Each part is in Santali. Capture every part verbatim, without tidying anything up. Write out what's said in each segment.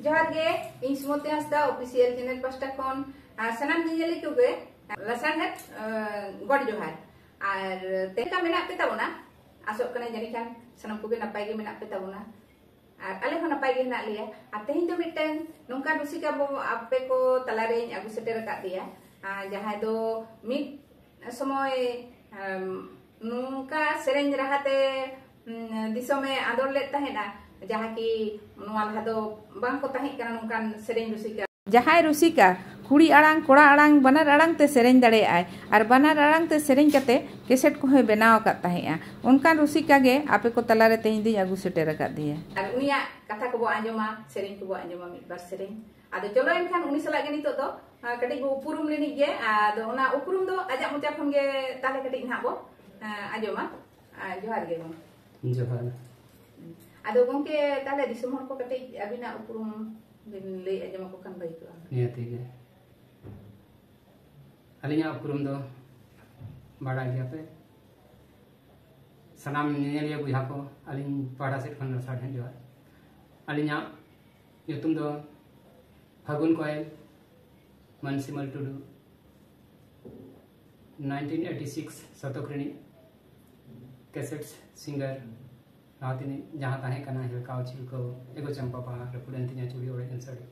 ᱡᱚᱦᱟᱨ ᱜᱮ, ᱤᱧ ᱥᱩᱢᱚᱛᱤ ᱦᱟᱸᱥᱫᱟ ᱚᱯᱷᱤᱥᱤᱭᱟᱞ ᱪᱮᱱᱮᱞ ᱯᱟᱥᱴᱟ ᱠᱷᱚᱱ, ᱟᱨ ᱥᱟᱱᱟᱢ ᱧᱮᱧᱮᱞᱤᱭᱟᱹ ᱠᱚᱜᱮ ᱞᱟᱥᱟᱲᱦᱮᱫ, ᱟᱸ, ᱜᱚᱰ ᱡᱚᱦᱟᱨ᱾ ᱟᱨ ᱛᱮᱦᱮᱧ ᱞᱮᱠᱟ ᱢᱮᱱᱟᱜ ᱯᱮ ᱛᱟᱵᱚᱱᱟ, ᱟᱥᱚᱜ ᱠᱟᱱᱟ ᱡᱟᱹᱱᱤᱡ ᱠᱷᱟᱱ ᱥᱟᱱᱟᱢ ᱠᱚᱜᱮ ᱱᱟᱯᱟᱭ ᱜᱮ ᱢᱮᱱᱟᱜ ᱯᱮ ᱛᱟᱵᱚᱱᱟ᱾ ᱟᱨ ᱟᱞᱮ ᱦᱚᱸ ᱱᱟᱯᱟᱭ ᱜᱮ ᱦᱮᱱᱟᱜ ᱞᱮᱭᱟ᱾ ᱟᱨ ᱛᱮᱦᱮᱧ ᱫᱚ ᱢᱤᱫᱴᱟᱝ ᱱᱚᱝᱠᱟ ᱨᱩᱥᱤᱠᱟ ᱵᱚ ᱟᱯᱮ ᱠᱚ ᱛᱟᱞᱟᱨᱮᱧ ᱟᱹᱜᱩ ᱥᱮᱴᱮᱨ ᱟᱠᱟᱫ ᱯᱮᱭᱟ, ᱟᱨ ᱡᱟᱦᱟᱸᱭ ᱫᱚ ᱢᱤᱫ ᱥᱚᱢᱚᱭ, ᱮᱢ, ᱱᱚᱝᱠᱟ ᱥᱮᱨᱮᱧ ᱨᱟᱦᱟᱛᱮ, ᱩᱢ, ᱫᱤᱥᱚᱢᱮ ᱟᱸᱫᱳᱲ ᱞᱮᱫ ᱛᱟᱦᱮᱸᱫᱼᱟ, ᱡᱟᱦᱟᱸ ᱠᱤ ᱱᱚᱣᱟ ᱞᱟᱦᱟ ᱫᱚ ᱵᱟᱝ ᱠᱚ ᱛᱟᱦᱮᱸ ᱠᱟᱱᱟ ᱱᱚᱝᱠᱟᱱ ᱥᱮᱨᱮᱧ ᱨᱩᱥᱤᱠᱟ᱾ ᱡᱟᱦᱟᱸᱭ ᱨᱩᱥᱤᱠᱟ ᱠᱩᱲᱤ ᱟᱲᱟᱝ, ᱠᱚᱲᱟ ᱟᱲᱟᱝ, ᱵᱟᱱᱟᱨ ᱟᱲᱟᱝ ᱛᱮ ᱥᱮᱨᱮᱧ ᱫᱟᱲᱮᱭᱟᱜᱼᱟᱭ ᱟᱨ ᱵᱟᱱᱟᱨ ᱟᱲᱟᱝ ᱛᱮ ᱥᱮᱨᱮᱧ ᱠᱟᱛᱮ ᱠᱮᱥᱮᱴ ᱠᱚᱦᱚᱸᱭ ᱵᱮᱱᱟᱣ ᱟᱠᱟᱫ ᱛᱟᱦᱮᱸᱫᱼᱟ, ᱚᱱᱠᱟᱱ ᱨᱩᱥᱤᱠᱟ ᱜᱮ ᱟᱯᱮ ᱠᱚ ᱛᱟᱞᱟᱨᱮ ᱛᱮᱦᱮᱧ ᱫᱚᱧ ᱟᱹᱜᱩ ᱥᱮᱴᱮᱨ ᱟᱠᱟᱫᱮᱭᱟ᱾ ᱟᱨ ᱩᱱᱤᱭᱟᱜ ᱠᱟᱛᱷᱟ ᱠᱚᱵᱚ ᱟᱸᱡᱚᱢᱟ, ᱥᱮᱨᱮᱧ ᱠᱚᱵᱚ ᱟᱸᱡᱚᱢᱟ, ᱢᱤᱫ ᱵᱟᱨ ᱥᱮᱨᱮᱧ᱾ ᱟᱫᱚ ᱪᱚᱞᱚ ᱮᱱᱠᱷᱟᱱ ᱩᱱᱤ ᱥᱟᱞᱟᱜ ᱜᱮ ᱱᱤᱛᱚᱜ ᱫᱚ, ᱟᱸ, ᱠᱟᱹᱴᱤᱡ ᱵᱚ ᱩᱯᱨᱩᱢ ᱞᱮᱱᱤᱡ ᱜᱮ᱾ ᱟᱫᱚ ᱚᱱᱟ ᱩᱯᱨᱩᱢ ᱫᱚ ᱟᱡᱟᱜ ᱢᱚᱪᱟ ᱠᱷᱚᱱ ᱜᱮ ᱛᱟᱦᱞᱮ ᱠᱟᱹᱴᱤᱡ ᱱᱟᱦᱟᱜ ᱵᱚ, ᱟᱸ, ᱟᱸᱡᱚᱢᱟ᱾ ᱟᱸ, ᱡᱚᱦᱟᱨ ᱜᱮ ᱜᱚᱢᱠᱮ᱾ ᱡᱚᱦᱟᱨ᱾ ᱟᱫᱚ ᱜᱚᱢᱠᱮ, ᱛᱟᱦᱞᱮ ᱫᱤᱥᱚᱢ ᱦᱚᱲ ᱠᱚ ᱠᱟᱹᱴᱤᱡ ᱟᱹᱵᱤᱱᱟᱜ ᱩᱯᱨᱩᱢ ᱵᱤᱱ ᱞᱟᱹᱭ ᱟᱸᱡᱚᱢ ᱟᱠᱚ ᱠᱷᱟᱱ ᱵᱷᱟᱹᱜᱤ ᱠᱚᱜᱼᱟ᱾ ᱱᱤᱦᱟᱹᱛᱤ ᱜᱮ᱾ ᱟᱹᱞᱤᱧᱟᱜ ᱩᱯᱨᱩᱢ ᱫᱚ ᱵᱟᱲᱟᱭ ᱜᱮᱭᱟᱯᱮ᱾ ᱥᱟᱱᱟᱢ ᱧᱮᱧᱮᱞᱤᱭᱟᱹ ᱵᱚᱭᱦᱟ ᱠᱚ, ᱟᱹᱞᱤᱧ ᱯᱟᱦᱴᱟ ᱥᱮᱫ ᱠᱷᱚᱱ ᱞᱟᱥᱟᱲᱦᱮᱫ ᱡᱚᱦᱟᱨ᱾ ᱟᱹᱞᱤᱧᱟᱜ ᱧᱩᱛᱩᱢ ᱫᱚ ᱯᱷᱟᱹᱜᱩᱱ ᱠᱚᱭᱮᱞ ᱢᱟᱹᱱᱥᱤᱢᱟᱞ ᱴᱩᱰᱩ, nineteen eighty six ᱥᱚᱛᱚᱠ ᱨᱤᱱᱤᱡ ᱠᱮᱥᱮᱴ ᱥᱤᱝᱜᱟᱨ᱾ ᱞᱟᱦᱟ ᱛᱮᱱᱤᱡ ᱡᱟᱦᱟᱸ ᱛᱟᱦᱮᱸ ᱠᱟᱱᱟ, ᱦᱮᱞᱠᱟᱣ ᱪᱷᱤᱞᱠᱟᱹᱣ, ᱮᱜᱳ ᱪᱟᱢᱯᱟ ᱵᱟᱦᱟ, ᱨᱟᱹᱯᱩᱫ ᱮᱱ ᱛᱤᱧᱟ ᱪᱩᱲᱤ, ᱚᱲᱮᱡ ᱮᱱ ᱥᱟᱹᱲᱤ᱾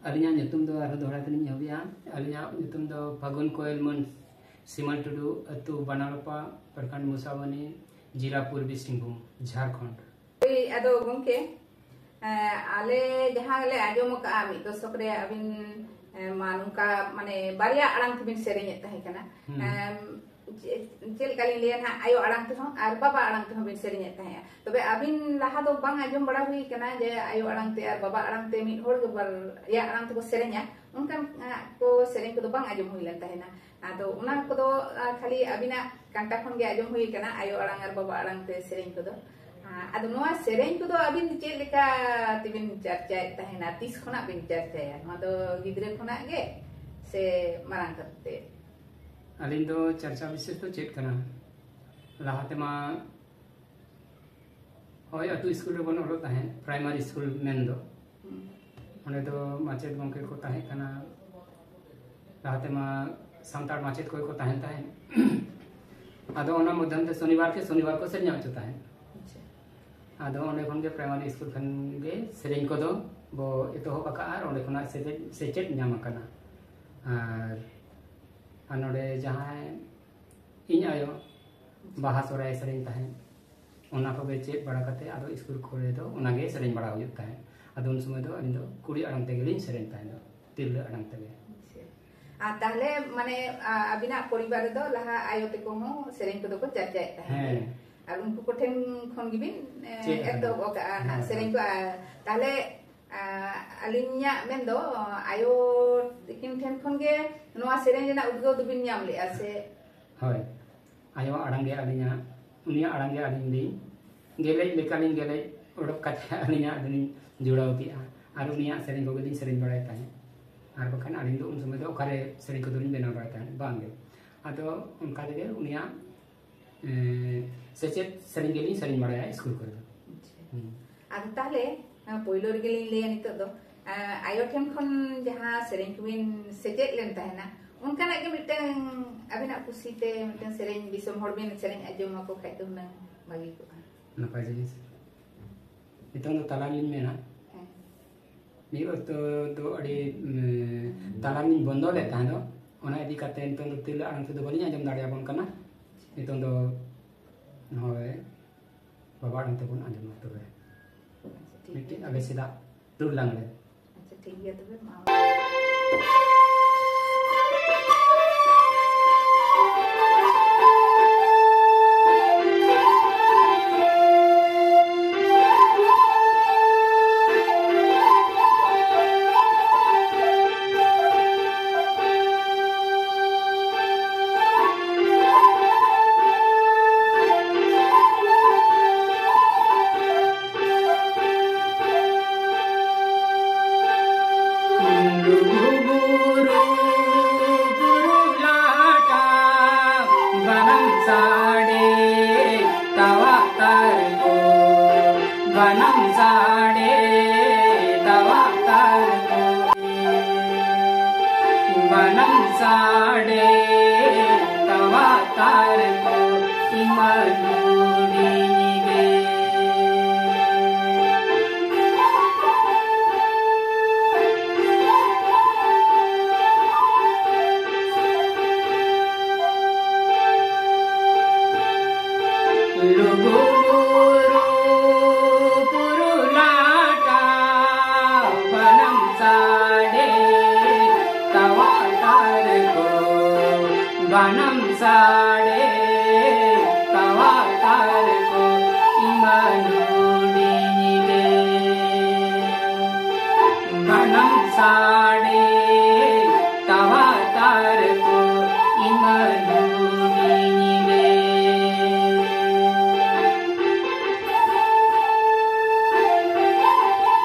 ᱟᱹᱞᱤᱧᱟᱜ ᱧᱩᱛᱩᱢ ᱫᱚ ᱟᱨᱦᱚᱸ ᱫᱚᱦᱲᱟ ᱛᱮᱞᱤᱧ ᱮᱦᱚᱵᱮᱜᱼᱟ᱾ ᱟᱹᱞᱤᱧᱟᱜ ᱧᱩᱛᱩᱢ ᱫᱚ ᱯᱷᱟᱹᱜᱩᱱ ᱠᱚᱭᱮᱞ ᱢᱟᱹᱱ ᱥᱤᱢᱟᱞ ᱴᱩᱰᱩ, ᱟᱹᱛᱩ ᱵᱟᱱᱟᱞᱚᱯᱟ, ᱯᱨᱚᱠᱷᱚᱸᱰ ᱢᱩᱥᱟᱵᱚᱱᱤ, ᱡᱮᱞᱟ ᱯᱩᱨᱵᱤ ᱥᱤᱝᱵᱷᱩᱢ, ᱡᱷᱟᱲᱠᱷᱚᱸᱰ᱾ ᱦᱳᱭ, ᱟᱫᱚ ᱜᱚᱢᱠᱮ, ᱮᱸ, ᱟᱞᱮ ᱡᱟᱦᱟᱸ ᱞᱮ ᱟᱸᱡᱚᱢ ᱟᱠᱟᱫᱼᱟ ᱢᱤᱫ ᱫᱚᱥᱚᱠ ᱨᱮ ᱟᱹᱵᱤᱱ, ᱮᱸ, ᱢᱟ ᱱᱚᱝᱠᱟ ᱢᱟᱱᱮ ᱵᱟᱨᱭᱟ ᱟᱲᱟᱝ ᱛᱮᱵᱤᱱ ᱥᱮᱨᱮᱧᱮᱫ ᱛᱟᱦᱮᱸ ᱠᱟᱱᱟ᱾ ᱦᱩᱸ᱾ ᱮᱸ, ᱪᱮᱫ, ᱪᱮᱫ ᱞᱮᱠᱟ ᱞᱤᱧ ᱞᱟᱹᱭᱟ ᱱᱟᱦᱟᱜ, ᱟᱭᱳ ᱟᱲᱟᱝ ᱛᱮᱦᱚᱸ ᱟᱨ ᱵᱟᱵᱟ ᱟᱲᱟᱝ ᱛᱮᱦᱚᱸ ᱵᱤᱱ ᱥᱮᱨᱮᱧᱮᱫ ᱛᱟᱦᱮᱸᱜᱼᱟ᱾ ᱛᱚᱵᱮ ᱟᱹᱵᱤᱱ ᱞᱟᱦᱟ ᱫᱚ ᱵᱟᱝ ᱟᱸᱡᱚᱢ ᱵᱟᱲᱟ ᱦᱩᱭ ᱠᱟᱱᱟ ᱡᱮ ᱟᱭᱳ ᱟᱲᱟᱝ ᱛᱮ ᱟᱨ ᱵᱟᱵᱟ ᱟᱲᱟᱝ ᱛᱮ ᱢᱤᱫ ᱦᱚᱲ ᱜᱮ ᱵᱟᱨᱭᱟ ᱟᱲᱟᱝ ᱛᱮᱠᱚ ᱥᱮᱨᱮᱧᱟ, ᱚᱱᱠᱟᱱ, ᱟᱸ, ᱠᱚ ᱥᱮᱨᱮᱧ ᱠᱚᱫᱚ ᱵᱟᱝ ᱟᱸᱡᱚᱢ ᱦᱩᱭ ᱞᱮᱱ ᱛᱟᱦᱮᱱᱟ᱾ ᱟᱫᱚ ᱚᱱᱟ ᱠᱚᱫᱚ, ᱟᱸ, ᱠᱷᱟᱹᱞᱤ ᱟᱹᱵᱤᱱᱟᱜ ᱠᱟᱱᱴᱟ ᱠᱷᱚᱱ ᱜᱮ ᱟᱸᱡᱚᱢ ᱦᱩᱭ ᱠᱟᱱᱟ, ᱟᱭᱳ ᱟᱲᱟᱝ ᱟᱨ ᱵᱟᱵᱟ ᱟᱲᱟᱝ ᱛᱮ ᱥᱮᱨᱮᱧ ᱠᱚᱫᱚ᱾ ᱟᱸ, ᱟᱫᱚ ᱱᱚᱣᱟ ᱥᱮᱨᱮᱧ ᱠᱚᱫᱚ ᱟᱹᱵᱤᱱ ᱪᱮᱫ ᱞᱮᱠᱟ ᱛᱮᱵᱤᱱ ᱪᱟᱨᱪᱟᱭᱮᱫ ᱛᱟᱦᱮᱱᱟ? ᱛᱤᱥ ᱠᱷᱚᱱᱟᱜ ᱵᱤᱱ ᱪᱟᱨᱪᱟᱭᱟ? ᱱᱚᱣᱟ ᱫᱚ ᱜᱤᱫᱽᱨᱟᱹ ᱠᱷᱚᱱᱟᱜ ᱜᱮ ᱥᱮ ᱢᱟᱨᱟᱝ ᱠᱟᱛᱮ? ᱟᱹᱞᱤᱧ ᱫᱚ ᱪᱟᱨᱪᱟ ᱵᱤᱥᱮᱥ ᱫᱚ ᱪᱮᱫ ᱠᱟᱱᱟ, ᱞᱟᱦᱟ ᱛᱮᱢᱟ ᱦᱳᱭ, ᱟᱹᱛᱩ ᱥᱠᱩᱞ ᱨᱮᱵᱚᱱ ᱚᱞᱚᱜ ᱛᱟᱦᱮᱸᱫ, ᱯᱨᱟᱭᱢᱟᱨᱤ ᱥᱠᱩᱞ ᱢᱮᱱᱫᱚ᱾ ᱦᱩᱸ᱾ ᱚᱸᱰᱮ ᱫᱚ ᱢᱟᱪᱮᱫ ᱜᱚᱢᱠᱮ ᱠᱚ ᱛᱟᱦᱮᱸ ᱠᱟᱱᱟ᱾ ᱞᱟᱦᱟᱛᱮ ᱢᱟ ᱥᱟᱱᱛᱟᱲ ᱢᱟᱪᱮᱫ ᱠᱚᱜᱮ ᱠᱚ ᱛᱟᱦᱮᱱ ᱛᱟᱦᱮᱸᱫ᱾ ᱟᱫᱚ ᱚᱱᱟ ᱢᱟᱫᱽᱫᱷᱚᱢ ᱛᱮ ᱥᱚᱱᱤᱵᱟᱨ ᱠᱮ ᱥᱚᱱᱤᱵᱟᱨ ᱠᱚ ᱥᱮᱨᱮᱧ ᱦᱚᱪᱚ ᱛᱟᱦᱮᱸᱫ᱾ ᱟᱪᱪᱷᱟ᱾ ᱟᱫᱚ ᱚᱸᱰᱮ ᱠᱷᱚᱱ ᱜᱮ ᱯᱨᱟᱭᱢᱟᱨᱤ ᱥᱠᱩᱞ ᱠᱷᱚᱱ ᱜᱮ ᱥᱮᱨᱮᱧ ᱠᱚᱫᱚ ᱵᱚ ᱮᱛᱚᱦᱚᱵ ᱟᱠᱟᱫᱼᱟ ᱟᱨ ᱚᱸᱰᱮ ᱠᱷᱚᱱᱟᱜ ᱥᱮᱪᱮᱫ, ᱥᱮᱪᱮᱫ ᱧᱟᱢ ᱟᱠᱟᱱᱟ᱾ ᱟᱨ, ᱟᱨ ᱱᱚᱰᱮ ᱡᱟᱦᱟᱸᱭ ᱤᱧ ᱟᱭᱳ ᱵᱟᱦᱟ ᱥᱚᱦᱨᱟᱭ ᱥᱮᱨᱮᱧ ᱛᱟᱦᱮᱸᱫ, ᱚᱱᱟ ᱠᱚᱜᱮ ᱪᱮᱫ ᱵᱟᱲᱟ ᱠᱟᱛᱮ ᱟᱫᱚ ᱥᱠᱩᱞ ᱠᱚᱨᱮ ᱫᱚ ᱚᱱᱟᱜᱮ ᱥᱮᱨᱮᱧ ᱵᱟᱲᱟ ᱦᱩᱭᱩᱜ ᱛᱟᱦᱮᱸᱫ᱾ ᱟᱫᱚ ᱩᱱ ᱥᱚᱢᱚᱭ ᱫᱚ ᱟᱹᱞᱤᱧ ᱫᱚ ᱠᱩᱲᱤ ᱟᱲᱟᱝ ᱛᱮᱜᱮᱞᱤᱧ ᱥᱮᱨᱮᱧ ᱛᱟᱦᱮᱸᱫ, ᱛᱤᱨᱞᱟᱹ ᱟᱲᱟᱝ ᱛᱮᱜᱮ᱾ ᱟᱪᱪᱷᱟ᱾ ᱟᱨ ᱛᱟᱦᱞᱮ ᱢᱟᱱᱮ, ᱟ, ᱟᱹᱵᱤᱱᱟᱜ ᱯᱚᱨᱤᱵᱟᱨ ᱨᱮᱫᱚ ᱞᱟᱦᱟ ᱟᱭᱳ ᱛᱟᱠᱚ ᱦᱚᱸ ᱥᱮᱨᱮᱧ ᱠᱚᱫᱚ ᱠᱚ ᱪᱟᱨᱪᱟᱭᱮᱫ ᱛᱟᱦᱮᱸᱫ ᱦᱮᱸ᱾ ᱜᱮ? ᱟᱨ ᱩᱱᱠᱩ ᱠᱚᱴᱷᱮᱱ ᱠᱷᱚᱱ ᱜᱮᱵᱤᱱ, ᱮ, ᱪᱮᱫ ᱟᱠᱟᱫᱟ᱾ ᱮᱛᱚᱦᱚᱵ ᱟᱠᱟᱫᱼᱟ ᱦᱟᱸᱜ ᱦᱮᱸ, ᱥᱮᱨᱮᱧ ᱦᱮᱸ᱾ ᱠᱚ? ᱟᱨ ᱛᱟᱦᱞᱮ, ᱟ, ᱟᱹᱞᱤᱧᱟᱜ ᱢᱮᱱᱫᱚ, ᱟᱭᱳ ᱛᱟᱹᱠᱤᱱ ᱴᱷᱮᱱ ᱠᱷᱚᱱ ᱜᱮ ᱱᱚᱣᱟ ᱥᱮᱨᱮᱧ ᱨᱮᱱᱟᱜ ᱩᱫᱽᱜᱟᱹᱣ ᱫᱚᱵᱤᱱ ᱧᱟᱢ ᱞᱮᱫᱼᱟ ᱥᱮ? ᱦᱳᱭ, ᱟᱭᱳᱣᱟᱜ ᱟᱲᱟᱝ ᱜᱮ ᱟᱹᱞᱤᱧᱟᱜ, ᱩᱱᱤᱭᱟᱜ ᱟᱲᱟᱝ ᱜᱮ ᱟᱹᱞᱤᱧ ᱞᱤᱧ ᱜᱮᱞᱮᱡ ᱞᱮᱠᱟᱞᱤᱧ ᱜᱮᱞᱮᱡ ᱚᱰᱚᱠ ᱠᱟᱛᱮ ᱟᱹᱞᱤᱧᱟᱜ ᱫᱚᱞᱤᱧ ᱡᱩᱲᱟᱹᱣ ᱠᱮᱜᱼᱟ᱾ ᱟᱨ ᱩᱱᱤᱭᱟᱜ ᱥᱮᱨᱮᱧ ᱠᱚᱜᱮ ᱞᱤᱧ ᱥᱮᱨᱮᱧ ᱵᱟᱲᱟᱭ ᱛᱟᱦᱮᱸᱫ᱾ ᱟᱨ ᱵᱟᱠᱷᱟᱱ ᱟᱹᱞᱤᱧ ᱫᱚ ᱩᱱ ᱥᱚᱢᱚᱭ ᱫᱚ ᱚᱠᱟᱨᱮ ᱥᱮᱨᱮᱧ ᱠᱚᱫᱚ ᱞᱤᱧ ᱵᱮᱱᱟᱣ ᱵᱟᱲᱟᱭ ᱛᱟᱦᱮᱸᱫ? ᱵᱟᱝ ᱜᱮ᱾ ᱟᱫᱚ ᱚᱱᱠᱟ ᱛᱮᱜᱮ ᱩᱱᱤᱭᱟᱜ, ᱮᱸ, ᱥᱮᱪᱮᱫ ᱥᱮᱨᱮᱧ ᱜᱮᱞᱤᱧ ᱥᱮᱨᱮᱧ ᱵᱟᱲᱟᱭᱟ ᱥᱠᱩᱞ ᱠᱚᱨᱮ ᱫᱚ᱾ ᱟᱪᱪᱷᱟ᱾ ᱦᱩᱸ᱾ ᱟᱫᱚ ᱛᱟᱦᱞᱮ, ᱟ, ᱯᱳᱭᱞᱳ ᱨᱮᱜᱮ ᱞᱤᱧ ᱞᱟᱹᱭᱟ ᱱᱤᱛᱚᱜ ᱫᱚ, ᱟ, ᱟᱭᱳ ᱴᱷᱮᱱ ᱠᱷᱚᱱ ᱡᱟᱦᱟᱸ ᱥᱮᱨᱮᱧ ᱠᱚᱵᱤᱱ ᱥᱮᱪᱮᱫ ᱞᱮᱱ ᱛᱟᱦᱮᱱᱟ, ᱚᱱᱠᱟᱱᱟᱜ ᱜᱮ ᱢᱤᱫᱴᱟᱝ ᱟᱵᱤᱱᱟᱜ ᱠᱩᱥᱤᱛᱮ ᱢᱤᱫᱴᱟᱝ ᱥᱮᱨᱮᱧ ᱫᱤᱥᱚᱢ ᱦᱚᱲ ᱵᱤᱱ ᱥᱮᱨᱮᱧ ᱟᱸᱡᱚᱢ ᱟᱠᱚ ᱠᱷᱟᱡ ᱫᱚ ᱦᱩᱱᱟᱹᱝ ᱵᱷᱟᱹᱜᱤ ᱠᱚᱜᱼᱟ᱾ ᱱᱟᱯᱟᱭ ᱡᱤᱱᱤᱥ᱾ ᱱᱤᱛᱚᱝ ᱫᱚ ᱛᱟᱞᱟ ᱨᱮᱞᱤᱧ ᱢᱮᱱᱟ᱾ ᱦᱮᱸ᱾ ᱢᱤᱫ ᱚᱠᱛᱚ ᱫᱚ ᱟᱹᱰᱤ, ᱩᱢ, ᱛᱟᱞᱟ ᱨᱮᱞᱤᱧ ᱵᱚᱱᱫᱚ ᱞᱮᱫ ᱛᱟᱦᱮᱸ ᱫᱚ, ᱚᱱᱟ ᱤᱫᱤ ᱠᱟᱛᱮ ᱱᱤᱛᱚᱝ ᱫᱚ ᱛᱤᱨᱞᱟᱹ ᱟᱲᱟᱝ ᱛᱮᱫᱚ ᱵᱟᱹᱞᱤᱧ ᱟᱸᱡᱚᱢ ᱫᱟᱲᱮᱭᱟᱵᱚᱱ ᱠᱟᱱᱟ᱾ ᱱᱤᱛᱚᱝ ᱫᱚ ᱱᱚᱜᱼᱚᱭ ᱵᱟᱵᱟ ᱟᱲᱟᱝ ᱛᱮᱵᱚᱱ ᱟᱸᱡᱚᱢᱟ ᱛᱚᱵᱮ᱾ ᱟᱪᱪᱷᱟ, ᱴᱷᱤᱠ ᱢᱤᱫᱴᱤᱡ ᱜᱮᱭᱟ᱾ ᱟᱞᱮ ᱥᱮᱫᱟᱜ ᱨᱩ ᱞᱟᱜᱽᱬᱮ᱾ ᱟᱪᱪᱷᱟ, ᱴᱷᱤᱠ ᱜᱮᱭᱟ ᱛᱚᱵᱮ, ᱢᱟ᱾ ᱞᱩᱜᱩ ᱵᱩᱨᱩ, ᱵᱩᱨᱩ ᱞᱟᱴᱟ, ᱵᱟᱱᱟᱢ ᱥᱟᱰᱮ, ᱛᱟᱣᱟᱜ ᱛᱟᱨᱠᱚ, ᱵᱟᱱᱟᱢ ᱥᱟᱰᱮ, ᱛᱟᱣᱟᱜ ᱛᱟᱨᱠᱚ᱾ ᱢᱟᱹᱱᱩᱰᱤᱧ ᱜᱮ᱾ ᱞᱩᱜᱩ ᱵᱩᱨᱩ ᱵᱩᱨᱩ ᱞᱟᱴᱟ ᱵᱟᱱᱟᱢ ᱥᱟᱰᱮ ᱛᱟᱣᱟ ᱛᱟᱨᱠᱚ ᱵᱟᱱᱟᱢ ᱥᱟᱰᱮ ᱛᱟᱣᱟ ᱛᱟᱨᱠᱚ ᱤᱢᱟᱹᱱᱩᱰᱤᱧ ᱜᱮ᱾ ᱵᱟᱱᱟᱢ ᱥᱟᱰᱮ ᱛᱟᱣᱟ ᱛᱟᱨᱠᱚ ᱤᱢᱟᱹᱱᱩᱰᱤᱧ ᱜᱮ᱾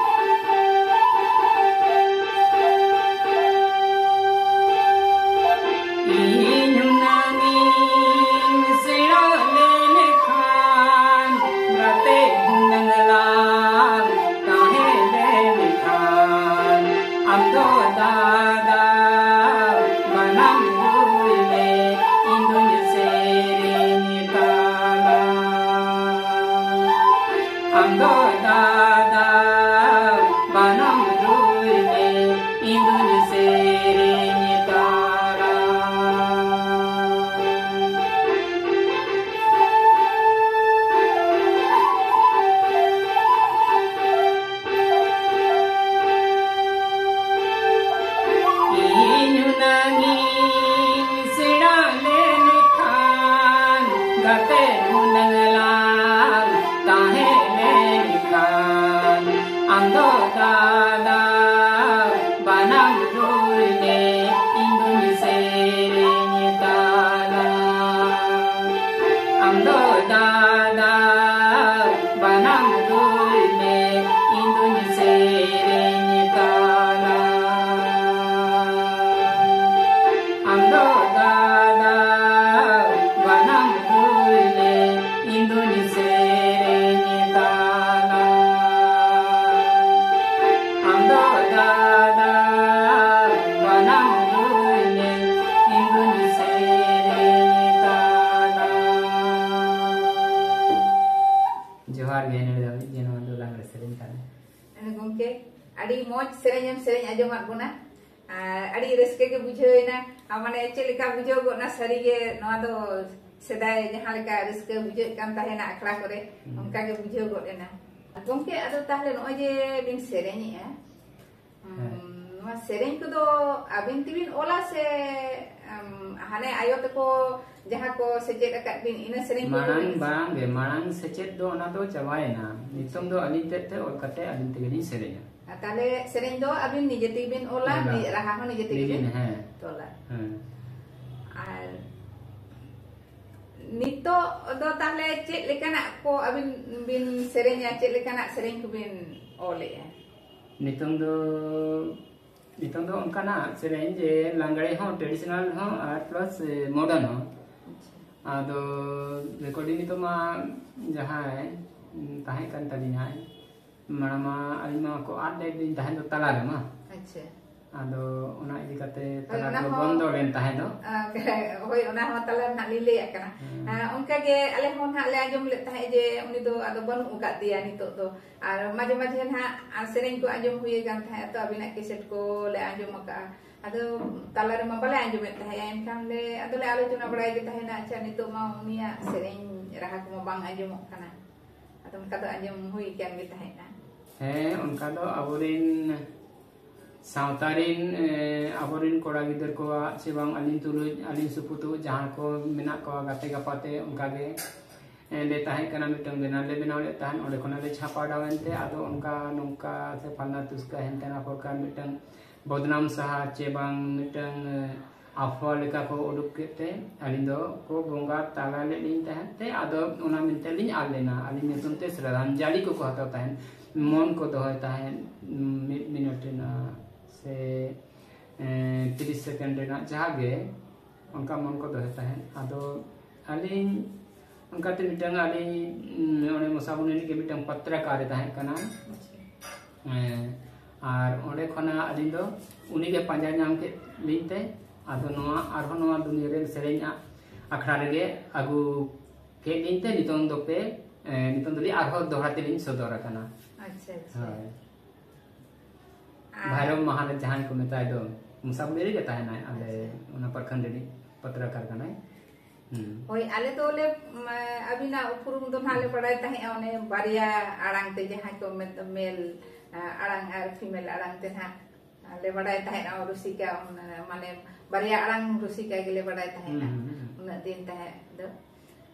ᱤᱧ ᱦᱩᱱᱟᱹᱝ ᱤᱧ ᱥᱮᱬᱟ ᱞᱮᱱᱠᱷᱟᱱ, ᱜᱟᱛᱮ ᱦᱩᱱᱟᱹᱝ ᱞᱟᱝ ᱛᱟᱦᱮᱸ ᱞᱮᱱᱠᱷᱟᱱ, ᱟᱢ ᱫᱚ ᱫᱟᱫᱟ ᱵᱟᱱᱟᱢ ᱨᱩᱭ ᱢᱮ, ᱤᱧ ᱫᱩᱧ ᱥᱮᱨᱮᱧ ᱛᱟᱞᱟᱝ᱾ ᱟᱢ ᱫᱚ ᱫᱟᱫᱟ ᱵᱟᱱᱟᱢ ᱨᱩᱭ ᱢᱮ, ᱤᱧ ᱫᱩᱧ ᱥᱮᱨᱮᱧ ᱛᱟᱞᱟᱝ᱾ ᱤᱧ ᱦᱩᱱᱟᱹᱝ ᱤᱧ ᱥᱮᱬᱟ ᱞᱮᱱᱠᱷᱟᱱ, ᱜᱟᱛᱮ ᱦᱩᱱᱟᱹᱝ ᱞᱟᱝ ᱛᱟᱦᱮᱸ ᱞᱮᱱᱠᱷᱟᱱ, ᱟᱢ ᱫᱚ ᱫᱟᱫᱟ ᱵᱟᱱᱟᱢ ᱨᱩᱭ ᱢᱮ, ᱤᱧ ᱫᱩᱧ ᱥᱮᱨᱮᱧ ᱛᱟᱞᱟᱝ᱾ ᱟᱢ ᱫᱚ ᱫᱟᱫᱟ ᱵᱟᱱᱟᱢ ᱨᱩᱭ ᱢᱮ, ᱤᱧ ᱫᱩᱧ ᱥᱮᱨᱮᱧ ᱛᱟᱞᱟᱝ᱾ ᱟᱢ ᱫᱚ ᱫᱟᱫᱟ ᱵᱟᱱᱟᱢ ᱨᱩᱭ ᱢᱮ, ᱤᱧ ᱫᱩᱧ ᱥᱮᱨᱮᱧ ᱛᱟᱞᱟᱝ᱾ ᱟᱢ ᱫᱚ ᱜᱚᱢᱠᱮ, ᱟᱹᱰᱤ ᱢᱚᱡᱽ ᱥᱮᱨᱮᱧ ᱮᱢ ᱥᱮᱨᱮᱧ ᱟᱸᱡᱚᱢᱟᱫ ᱵᱚᱱᱟ᱾ ᱟᱨ ᱟᱹᱰᱤ ᱨᱟᱹᱥᱠᱟᱹ ᱜᱮ ᱵᱩᱡᱷᱟᱹᱣ ᱮᱱᱟ᱾ ᱟᱨ ᱢᱟᱱᱮ ᱪᱮᱫ ᱞᱮᱠᱟ ᱵᱩᱡᱷᱟᱹᱣ ᱜᱚᱫ ᱮᱱᱟ, ᱥᱟᱹᱨᱤ ᱜᱮ ᱱᱚᱣᱟ ᱫᱚ ᱥᱮᱫᱟᱭ ᱡᱟᱦᱟᱸ ᱞᱮᱠᱟ ᱨᱟᱹᱥᱠᱟᱹ ᱵᱩᱡᱷᱟᱹᱜ ᱠᱟᱱ ᱛᱟᱦᱮᱱᱟ ᱟᱠᱷᱲᱟ ᱠᱚᱨᱮ, ᱦᱩᱸ᱾ ᱚᱱᱠᱟ ᱜᱮ ᱵᱩᱡᱷᱟᱹᱣ ᱜᱚᱫ ᱮᱱᱟ᱾ ᱜᱚᱢᱠᱮ, ᱟᱫᱚ ᱛᱟᱦᱞᱮ ᱱᱚᱜᱼᱚᱭ ᱡᱮ ᱵᱤᱱ ᱥᱮᱨᱮᱧᱮᱜᱼᱟ, ᱦᱮᱸ᱾ ᱩᱸ, ᱱᱚᱣᱟ ᱥᱮᱨᱮᱧ ᱠᱚᱫᱚ ᱟᱹᱵᱤᱱ ᱛᱮᱵᱤᱱ ᱚᱞᱟ ᱥᱮ, ᱩᱸ, ᱦᱟᱱᱮ ᱟᱭᱳ ᱛᱟᱠᱚ ᱡᱟᱦᱟᱸ ᱠᱚ ᱥᱮᱪᱮᱫ ᱟᱠᱟᱫ ᱵᱤᱱ, ᱤᱱᱟᱹ ᱥᱮᱨᱮᱧ ᱠᱚᱜᱮ ᱢᱟᱲᱟᱝ ᱵᱤᱱ? ᱵᱟᱝ ᱜᱮ, ᱢᱟᱲᱟᱝ ᱥᱮᱪᱮᱫ ᱫᱚ ᱚᱱᱟ ᱫᱚ ᱪᱟᱵᱟᱭᱮᱱᱟ᱾ ᱱᱤᱛᱚᱝ ᱫᱚ ᱟᱹᱞᱤᱧ ᱛᱮᱫ ᱛᱮ ᱚᱞ ᱠᱟᱛᱮ ᱟᱹᱞᱤᱧ ᱛᱮᱜᱮ ᱞᱤᱧ ᱥᱮᱨᱮᱧᱟ᱾ ᱟᱨ ᱛᱟᱦᱞᱮ ᱥᱮᱨᱮᱧ ᱫᱚ ᱟᱹᱵᱤᱱ ᱱᱤᱡᱮ ᱛᱮᱜᱮ ᱵᱤᱱ ᱚᱞᱟ, ᱚᱞᱟ᱾ ᱱᱤ-, ᱨᱟᱦᱟ ᱦᱚᱸ ᱱᱤᱡᱮ ᱛᱮᱜᱮ ᱱᱤᱡᱮ, ᱵᱤᱱ ᱦᱮᱸ᱾ ᱛᱚᱞᱟ? ᱦᱮᱸ᱾ ᱟᱨ ᱱᱤᱛᱚᱜ ᱫᱚ ᱛᱟᱦᱞᱮ ᱪᱮᱫ ᱞᱮᱠᱟᱱᱟᱜ ᱠᱚ ᱟᱹᱵᱤᱱ ᱵᱤᱱ ᱥᱮᱨᱮᱧᱟ, ᱪᱮᱫ ᱞᱮᱠᱟᱱᱟᱜ ᱥᱮᱨᱮᱧ ᱠᱚᱵᱤᱱ ᱚᱞᱮᱜᱼᱟ? ᱱᱤᱛᱚᱝ ᱫᱚ, ᱱᱤᱛᱚᱝ ᱫᱚ ᱚᱱᱠᱟᱱᱟᱜ ᱥᱮᱨᱮᱧ ᱡᱮ ᱞᱟᱜᱽᱲᱮ ᱦᱚᱸ, traditional ᱦᱚᱸ ᱟᱨ plus modern ᱦᱚᱸ᱾ ᱟᱪᱪᱷᱟ᱾ ᱟᱫᱚ recording ᱱᱤᱛᱚᱜ ᱢᱟ ᱡᱟᱦᱟᱸᱭ, ᱩᱸ, ᱛᱟᱦᱮᱸ ᱠᱟᱱ ᱛᱟᱹᱞᱤᱧᱟᱭ, ᱢᱟᱲᱟᱝ ᱢᱟ ᱟᱹᱞᱤᱧ ᱢᱟ ᱠᱚ ᱟᱫ ᱞᱮᱫ ᱞᱤᱧ ᱛᱟᱦᱮᱸ ᱫᱚ ᱛᱟᱞᱟ ᱨᱮᱢᱟ᱾ ᱟᱪᱪᱷᱟ᱾ ᱟᱫᱚ ᱚᱱᱟ ᱤᱫᱤ ᱠᱟᱛᱮ ᱦᱳᱭ, ᱛᱟᱞᱟ ᱚᱱᱟ ᱨᱮ ᱦᱚᱸ, ᱵᱚᱱᱫᱚ ᱞᱮᱱ ᱛᱟᱦᱮᱸ ᱫᱚ᱾ ᱟ, ᱦᱳᱭ, ᱚᱱᱟ ᱦᱚᱸ ᱛᱟᱞᱟ ᱨᱮ ᱱᱟᱜ ᱞᱤᱧ ᱞᱟᱹᱭᱟᱜ ᱠᱟᱱᱟ᱾ ᱦᱮᱸ᱾ ᱟ, ᱚᱱᱠᱟ ᱜᱮ ᱟᱞᱮ ᱦᱚᱸ ᱱᱟᱜ ᱞᱮ ᱟᱸᱡᱚᱢ ᱞᱮᱫ ᱛᱟᱦᱮᱸᱫ ᱡᱮ ᱩᱱᱤ ᱫᱚ ᱟᱫᱚ ᱵᱟᱹᱱᱩᱜ ᱟᱠᱟᱫ ᱫᱮᱭᱟ ᱱᱤᱛᱚᱜ ᱫᱚ᱾ ᱟᱨ ᱢᱟᱡᱷᱮ ᱢᱟᱡᱷᱮ ᱱᱟᱜ, ᱟ, ᱥᱮᱨᱮᱧ ᱠᱚ ᱟᱸᱡᱚᱢ ᱦᱩᱭ ᱟᱠᱟᱱ ᱛᱟᱦᱮᱸᱫ, ᱛᱚ ᱟᱹᱵᱤᱱᱟᱜ cassette ᱠᱚ ᱞᱮ ᱟᱸᱡᱚᱢ ᱟᱠᱟᱫᱼᱟ᱾ ᱟᱫᱚ ᱛᱟᱞᱟ ᱨᱮᱢᱟ ᱵᱟᱞᱮ ᱟᱸᱡᱚᱢᱮᱫ ᱛᱟᱦᱮᱸᱫ, ᱮᱱᱠᱷᱟᱱ ᱞᱮ, ᱟᱫᱚ ᱞᱮ ᱟᱞᱳᱪᱚᱱᱟ ᱵᱟᱲᱟᱭ ᱜᱮ ᱛᱟᱦᱮᱱᱟ, ᱟᱪᱪᱷᱟ, ᱱᱤᱛᱚᱜ ᱢᱟ ᱩᱱᱤᱭᱟᱜ ᱥᱮᱨᱮᱧ ᱨᱟᱦᱟ ᱠᱚᱢᱟ ᱵᱟᱝ ᱟᱸᱡᱚᱢᱚᱜ ᱠᱟᱱᱟ᱾ ᱟᱫᱚ ᱚᱱᱠᱟ ᱫᱚ ᱟᱸᱡᱚᱢ ᱦᱩᱭ ᱟᱠᱟᱱ ᱜᱮ ᱛᱟᱦᱮᱸᱫᱼᱟ᱾ ᱦᱮᱸ, ᱚᱱᱠᱟ ᱫᱚ ᱟᱵᱚᱨᱮᱱ ᱥᱟᱶᱛᱟ ᱨᱮᱱ, ᱮ, ᱟᱵᱚᱨᱮᱱ ᱠᱚᱲᱟ ᱜᱤᱫᱟᱹᱨ ᱠᱚᱣᱟᱜ ᱥᱮ ᱵᱟᱝ ᱟᱹᱞᱤᱧ ᱛᱩᱞᱩᱡ, ᱟᱹᱞᱤᱧ ᱥᱩᱯᱩᱛᱩ ᱡᱟᱦᱟᱸ ᱠᱚ ᱢᱮᱱᱟᱜ ᱠᱚᱣᱟ ᱜᱟᱛᱮ ᱜᱟᱯᱟᱛᱮ, ᱚᱱᱠᱟ ᱜᱮ, ᱮ, ᱞᱮ ᱛᱟᱦᱮᱸ ᱠᱟᱱᱟ, ᱢᱤᱫᱴᱟᱝ banner ᱞᱮ ᱵᱮᱱᱟᱣ ᱞᱮᱫ ᱛᱟᱦᱮᱸᱫ, ᱚᱸᱰᱮ ᱠᱷᱚᱱᱟᱜ ᱞᱮ ᱪᱷᱟᱯᱟ ᱩᱰᱟᱣ ᱮᱱᱛᱮ, ᱟᱫᱚ ᱚᱱᱠᱟ ᱱᱚᱝᱠᱟ ᱥᱮ ᱯᱷᱟᱞᱱᱟ ᱛᱩᱥᱠᱟ ᱦᱮᱱᱛᱮ ᱱᱟ ᱯᱨᱚᱠᱟᱨ ᱢᱤᱫᱴᱟᱝ ᱵᱚᱫᱱᱟᱢ ᱥᱟᱦᱟ ᱪᱮ ᱵᱟᱝ ᱢᱤᱫᱴᱟᱝ, ᱮ, ᱟᱯᱷᱣᱟ ᱞᱮᱠᱟ ᱠᱚ ᱩᱰᱩᱠ ᱠᱮᱫ ᱛᱮ, ᱟᱹᱞᱤᱧ ᱫᱚ ᱠᱚ ᱵᱚᱸᱜᱟ ᱛᱟᱞᱟ ᱞᱮᱫ ᱞᱤᱧ ᱛᱟᱦᱮᱸᱫ ᱛᱮ, ᱟᱫᱚ ᱚᱱᱟ ᱢᱮᱱᱛᱮ ᱞᱤᱧ ᱟᱫ ᱞᱮᱱᱟ᱾ ᱟᱹᱞᱤᱧ ᱧᱩᱛᱩᱢ ᱛᱮ ᱥᱨᱟᱫᱷᱟᱧᱡᱟᱞᱤ ᱠᱚᱠᱚ ᱦᱟᱛᱟᱣ ᱛᱟᱦᱮᱸᱫ, ᱢᱚᱱ ᱠᱚ ᱫᱚᱦᱚᱭ ᱛᱟᱦᱮᱸᱫ, ᱢᱤᱫ ᱢᱤᱱᱤᱴ ᱨᱮᱱᱟᱜ ᱥᱮ, ᱮ, ᱛᱤᱨᱤᱥ second ᱨᱮᱱᱟᱜ ᱡᱟᱦᱟᱸ ᱜᱮ, ᱚᱱᱠᱟ ᱢᱚᱱ ᱠᱚ ᱫᱚᱦᱚᱭ ᱛᱟᱦᱮᱸᱫ᱾ ᱟᱫᱚ ᱟᱹᱞᱤᱧ ᱚᱱᱠᱟᱛᱮ ᱢᱤᱫᱴᱟᱝ ᱟᱹᱞᱤᱧ, ᱩᱸ, ᱚᱸᱰᱮ ᱢᱚᱥᱟᱵᱚᱱᱤ ᱨᱤᱱᱤᱡ ᱜᱮ ᱢᱤᱫᱴᱟᱝ ᱯᱚᱛᱨᱟᱠᱟᱨ ᱮ ᱛᱟᱦᱮᱸ ᱠᱟᱱᱟ᱾ ᱟᱪᱪᱷᱟ᱾ ᱦᱮᱸ, ᱟᱨ ᱚᱸᱰᱮ ᱠᱷᱚᱱᱟᱜ ᱟᱹᱞᱤᱧ ᱫᱚ ᱩᱱᱤᱜᱮ ᱯᱟᱸᱡᱟ ᱧᱟᱢ ᱠᱮᱫ ᱞᱤᱧ ᱛᱮ, ᱟᱫᱚ ᱱᱚᱣᱟ ᱟᱨᱦᱚᱸ ᱱᱚᱣᱟ ᱫᱩᱱᱤᱭᱟᱹ ᱨᱮᱱ ᱥᱮᱨᱮᱧ ᱟ-, ᱟᱠᱷᱲᱟ ᱨᱮᱜᱮ ᱟᱹᱜᱩ ᱠᱮᱫ ᱞᱤᱧ ᱛᱮ, ᱱᱤᱛᱚᱝ ᱫᱚᱯᱮ, ᱮ, ᱱᱤᱛᱚᱝ ᱫᱚᱞᱤᱧ ᱟᱨᱦᱚᱸ ᱫᱚᱦᱲᱟ ᱛᱮᱞᱤᱧ ᱥᱚᱫᱚᱨ ᱟᱠᱟᱱᱟ᱾ ᱟᱪᱪᱷᱟ, ᱟᱪᱪᱷᱟ᱾ ᱦᱳᱭ᱾ ᱵᱷᱟᱭᱨᱚ ᱢᱟᱦᱟᱞ ᱡᱟᱦᱟᱸᱭ ᱠᱚ ᱢᱮᱛᱟᱭ ᱫᱚ, ᱢᱩᱥᱟᱯᱩᱨᱤ ᱨᱮᱜᱮ ᱛᱟᱦᱮᱱᱟᱭ, ᱟᱞᱮ ᱚᱱᱟ ᱯᱨᱚᱠᱷᱚᱸᱰ ᱨᱤᱱᱤᱡ ᱯᱚᱛᱨᱚᱠᱟᱨ ᱠᱟᱱᱟᱭ᱾ ᱦᱩᱸ᱾ ᱦᱳᱭ, ᱟᱞᱮ ᱫᱚ ᱞᱮ, ᱢ, ᱟᱹᱵᱤᱱᱟᱜ ᱩᱯᱨᱩᱢ ᱫᱚ ᱱᱟᱦᱟᱜ ᱞᱮ ᱵᱟᱲᱟᱭ ᱛᱟᱦᱮᱸᱫᱼᱟ, ᱚᱱᱮ ᱵᱟᱨᱭᱟ ᱟᱲᱟᱝ ᱛᱮ, ᱡᱟᱦᱟᱸᱭ ᱠᱚ ᱢᱮᱛ-, ᱢᱮᱞ, ᱟ, ᱟᱲᱟᱝ ᱟᱨ ᱯᱷᱤᱢᱮᱞ ᱟᱲᱟᱝ ᱛᱮ ᱱᱟᱦᱟᱜ ᱞᱮ ᱵᱟᱲᱟᱭ ᱛᱟᱦᱮᱸᱫᱼᱟ, ᱨᱩᱥᱤᱠᱟ, ᱚᱱᱟ, ᱢᱟᱱᱮ ᱵᱟᱨᱭᱟ ᱟᱲᱟᱝ ᱨᱩᱥᱤᱠᱟ ᱜᱮᱞᱮ ᱵᱟᱲᱟᱭ ᱛᱟᱦᱮᱸᱫᱼᱟ, ᱦᱩᱸ, ᱦᱩᱸ, ᱦᱩᱸ᱾ ᱩᱱᱟᱹᱜ ᱫᱤᱱ ᱛᱟᱦᱮᱸᱫ ᱫᱚ᱾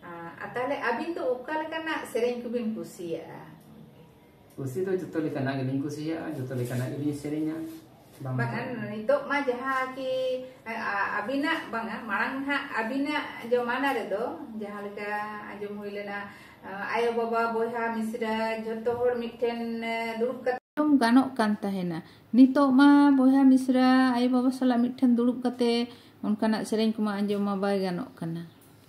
ᱟ, ᱟᱨ ᱛᱟᱦᱚᱞᱮ ᱟᱹᱵᱤᱱ ᱫᱚ ᱚᱠᱟ ᱞᱮᱠᱟᱱᱟᱜ ᱥᱮᱨᱮᱧ ᱠᱚᱵᱤᱱ ᱠᱩᱥᱤᱭᱟᱜᱼᱟ? ᱠᱩᱥᱤ ᱫᱚ ᱡᱚᱛᱚ ᱞᱮᱠᱟᱱᱟᱜ ᱜᱮᱞᱤᱧ ᱠᱩᱥᱤᱭᱟᱜᱼᱟ, ᱡᱚᱛᱚ ᱞᱮᱠᱟᱱᱟᱜ ᱜᱮᱞᱤᱧ ᱥᱮᱨᱮᱧᱟ᱾ ᱵᱟᱝ ᱵᱟᱝᱟ, ᱫᱚ᱾ ᱱᱤᱛᱚᱜ ᱢᱟ ᱡᱟᱦᱟᱸ ᱠᱤ, ᱟ-, ᱟ-, ᱟᱹᱵᱤᱱᱟᱜ ᱵᱟᱝᱟ, ᱢᱟᱲᱟᱝ ᱱᱟᱦᱟᱜ ᱟᱹᱵᱤᱱᱟᱜ ᱡᱚᱢᱟᱱᱟ ᱨᱮᱫᱚ ᱡᱟᱦᱟᱸ ᱞᱮᱠᱟ ᱟᱸᱡᱚᱢ ᱦᱩᱭ ᱞᱮᱱᱟ, ᱟ, ᱟᱭᱳ ᱵᱟᱵᱟ ᱵᱚᱭᱦᱟ ᱢᱤᱥᱨᱟ ᱡᱷᱚᱛᱚ ᱦᱚᱲ ᱢᱤᱫᱴᱷᱮᱱ, ᱮ, ᱫᱩᱲᱩᱵ ᱠᱟᱛᱮ ᱟᱸᱡᱚᱢ ᱜᱟᱱᱚᱜ ᱠᱟᱱ ᱛᱟᱦᱮᱱᱟ᱾ ᱱᱤᱛᱚᱜ ᱢᱟ ᱵᱚᱭᱦᱟ ᱢᱤᱥᱨᱟ ᱟᱭᱳ ᱵᱟᱵᱟ ᱥᱟᱞᱟᱜ ᱢᱤᱫᱴᱷᱮᱱ ᱫᱩᱲᱩᱵ ᱠᱟᱛᱮ ᱚᱱᱠᱟᱱᱟᱜ ᱥᱮᱨᱮᱧ ᱠᱚᱢᱟ ᱟᱸᱡᱚᱢ ᱢᱟ ᱵᱟᱭ ᱜᱟᱱᱚᱜ ᱠᱟᱱᱟ᱾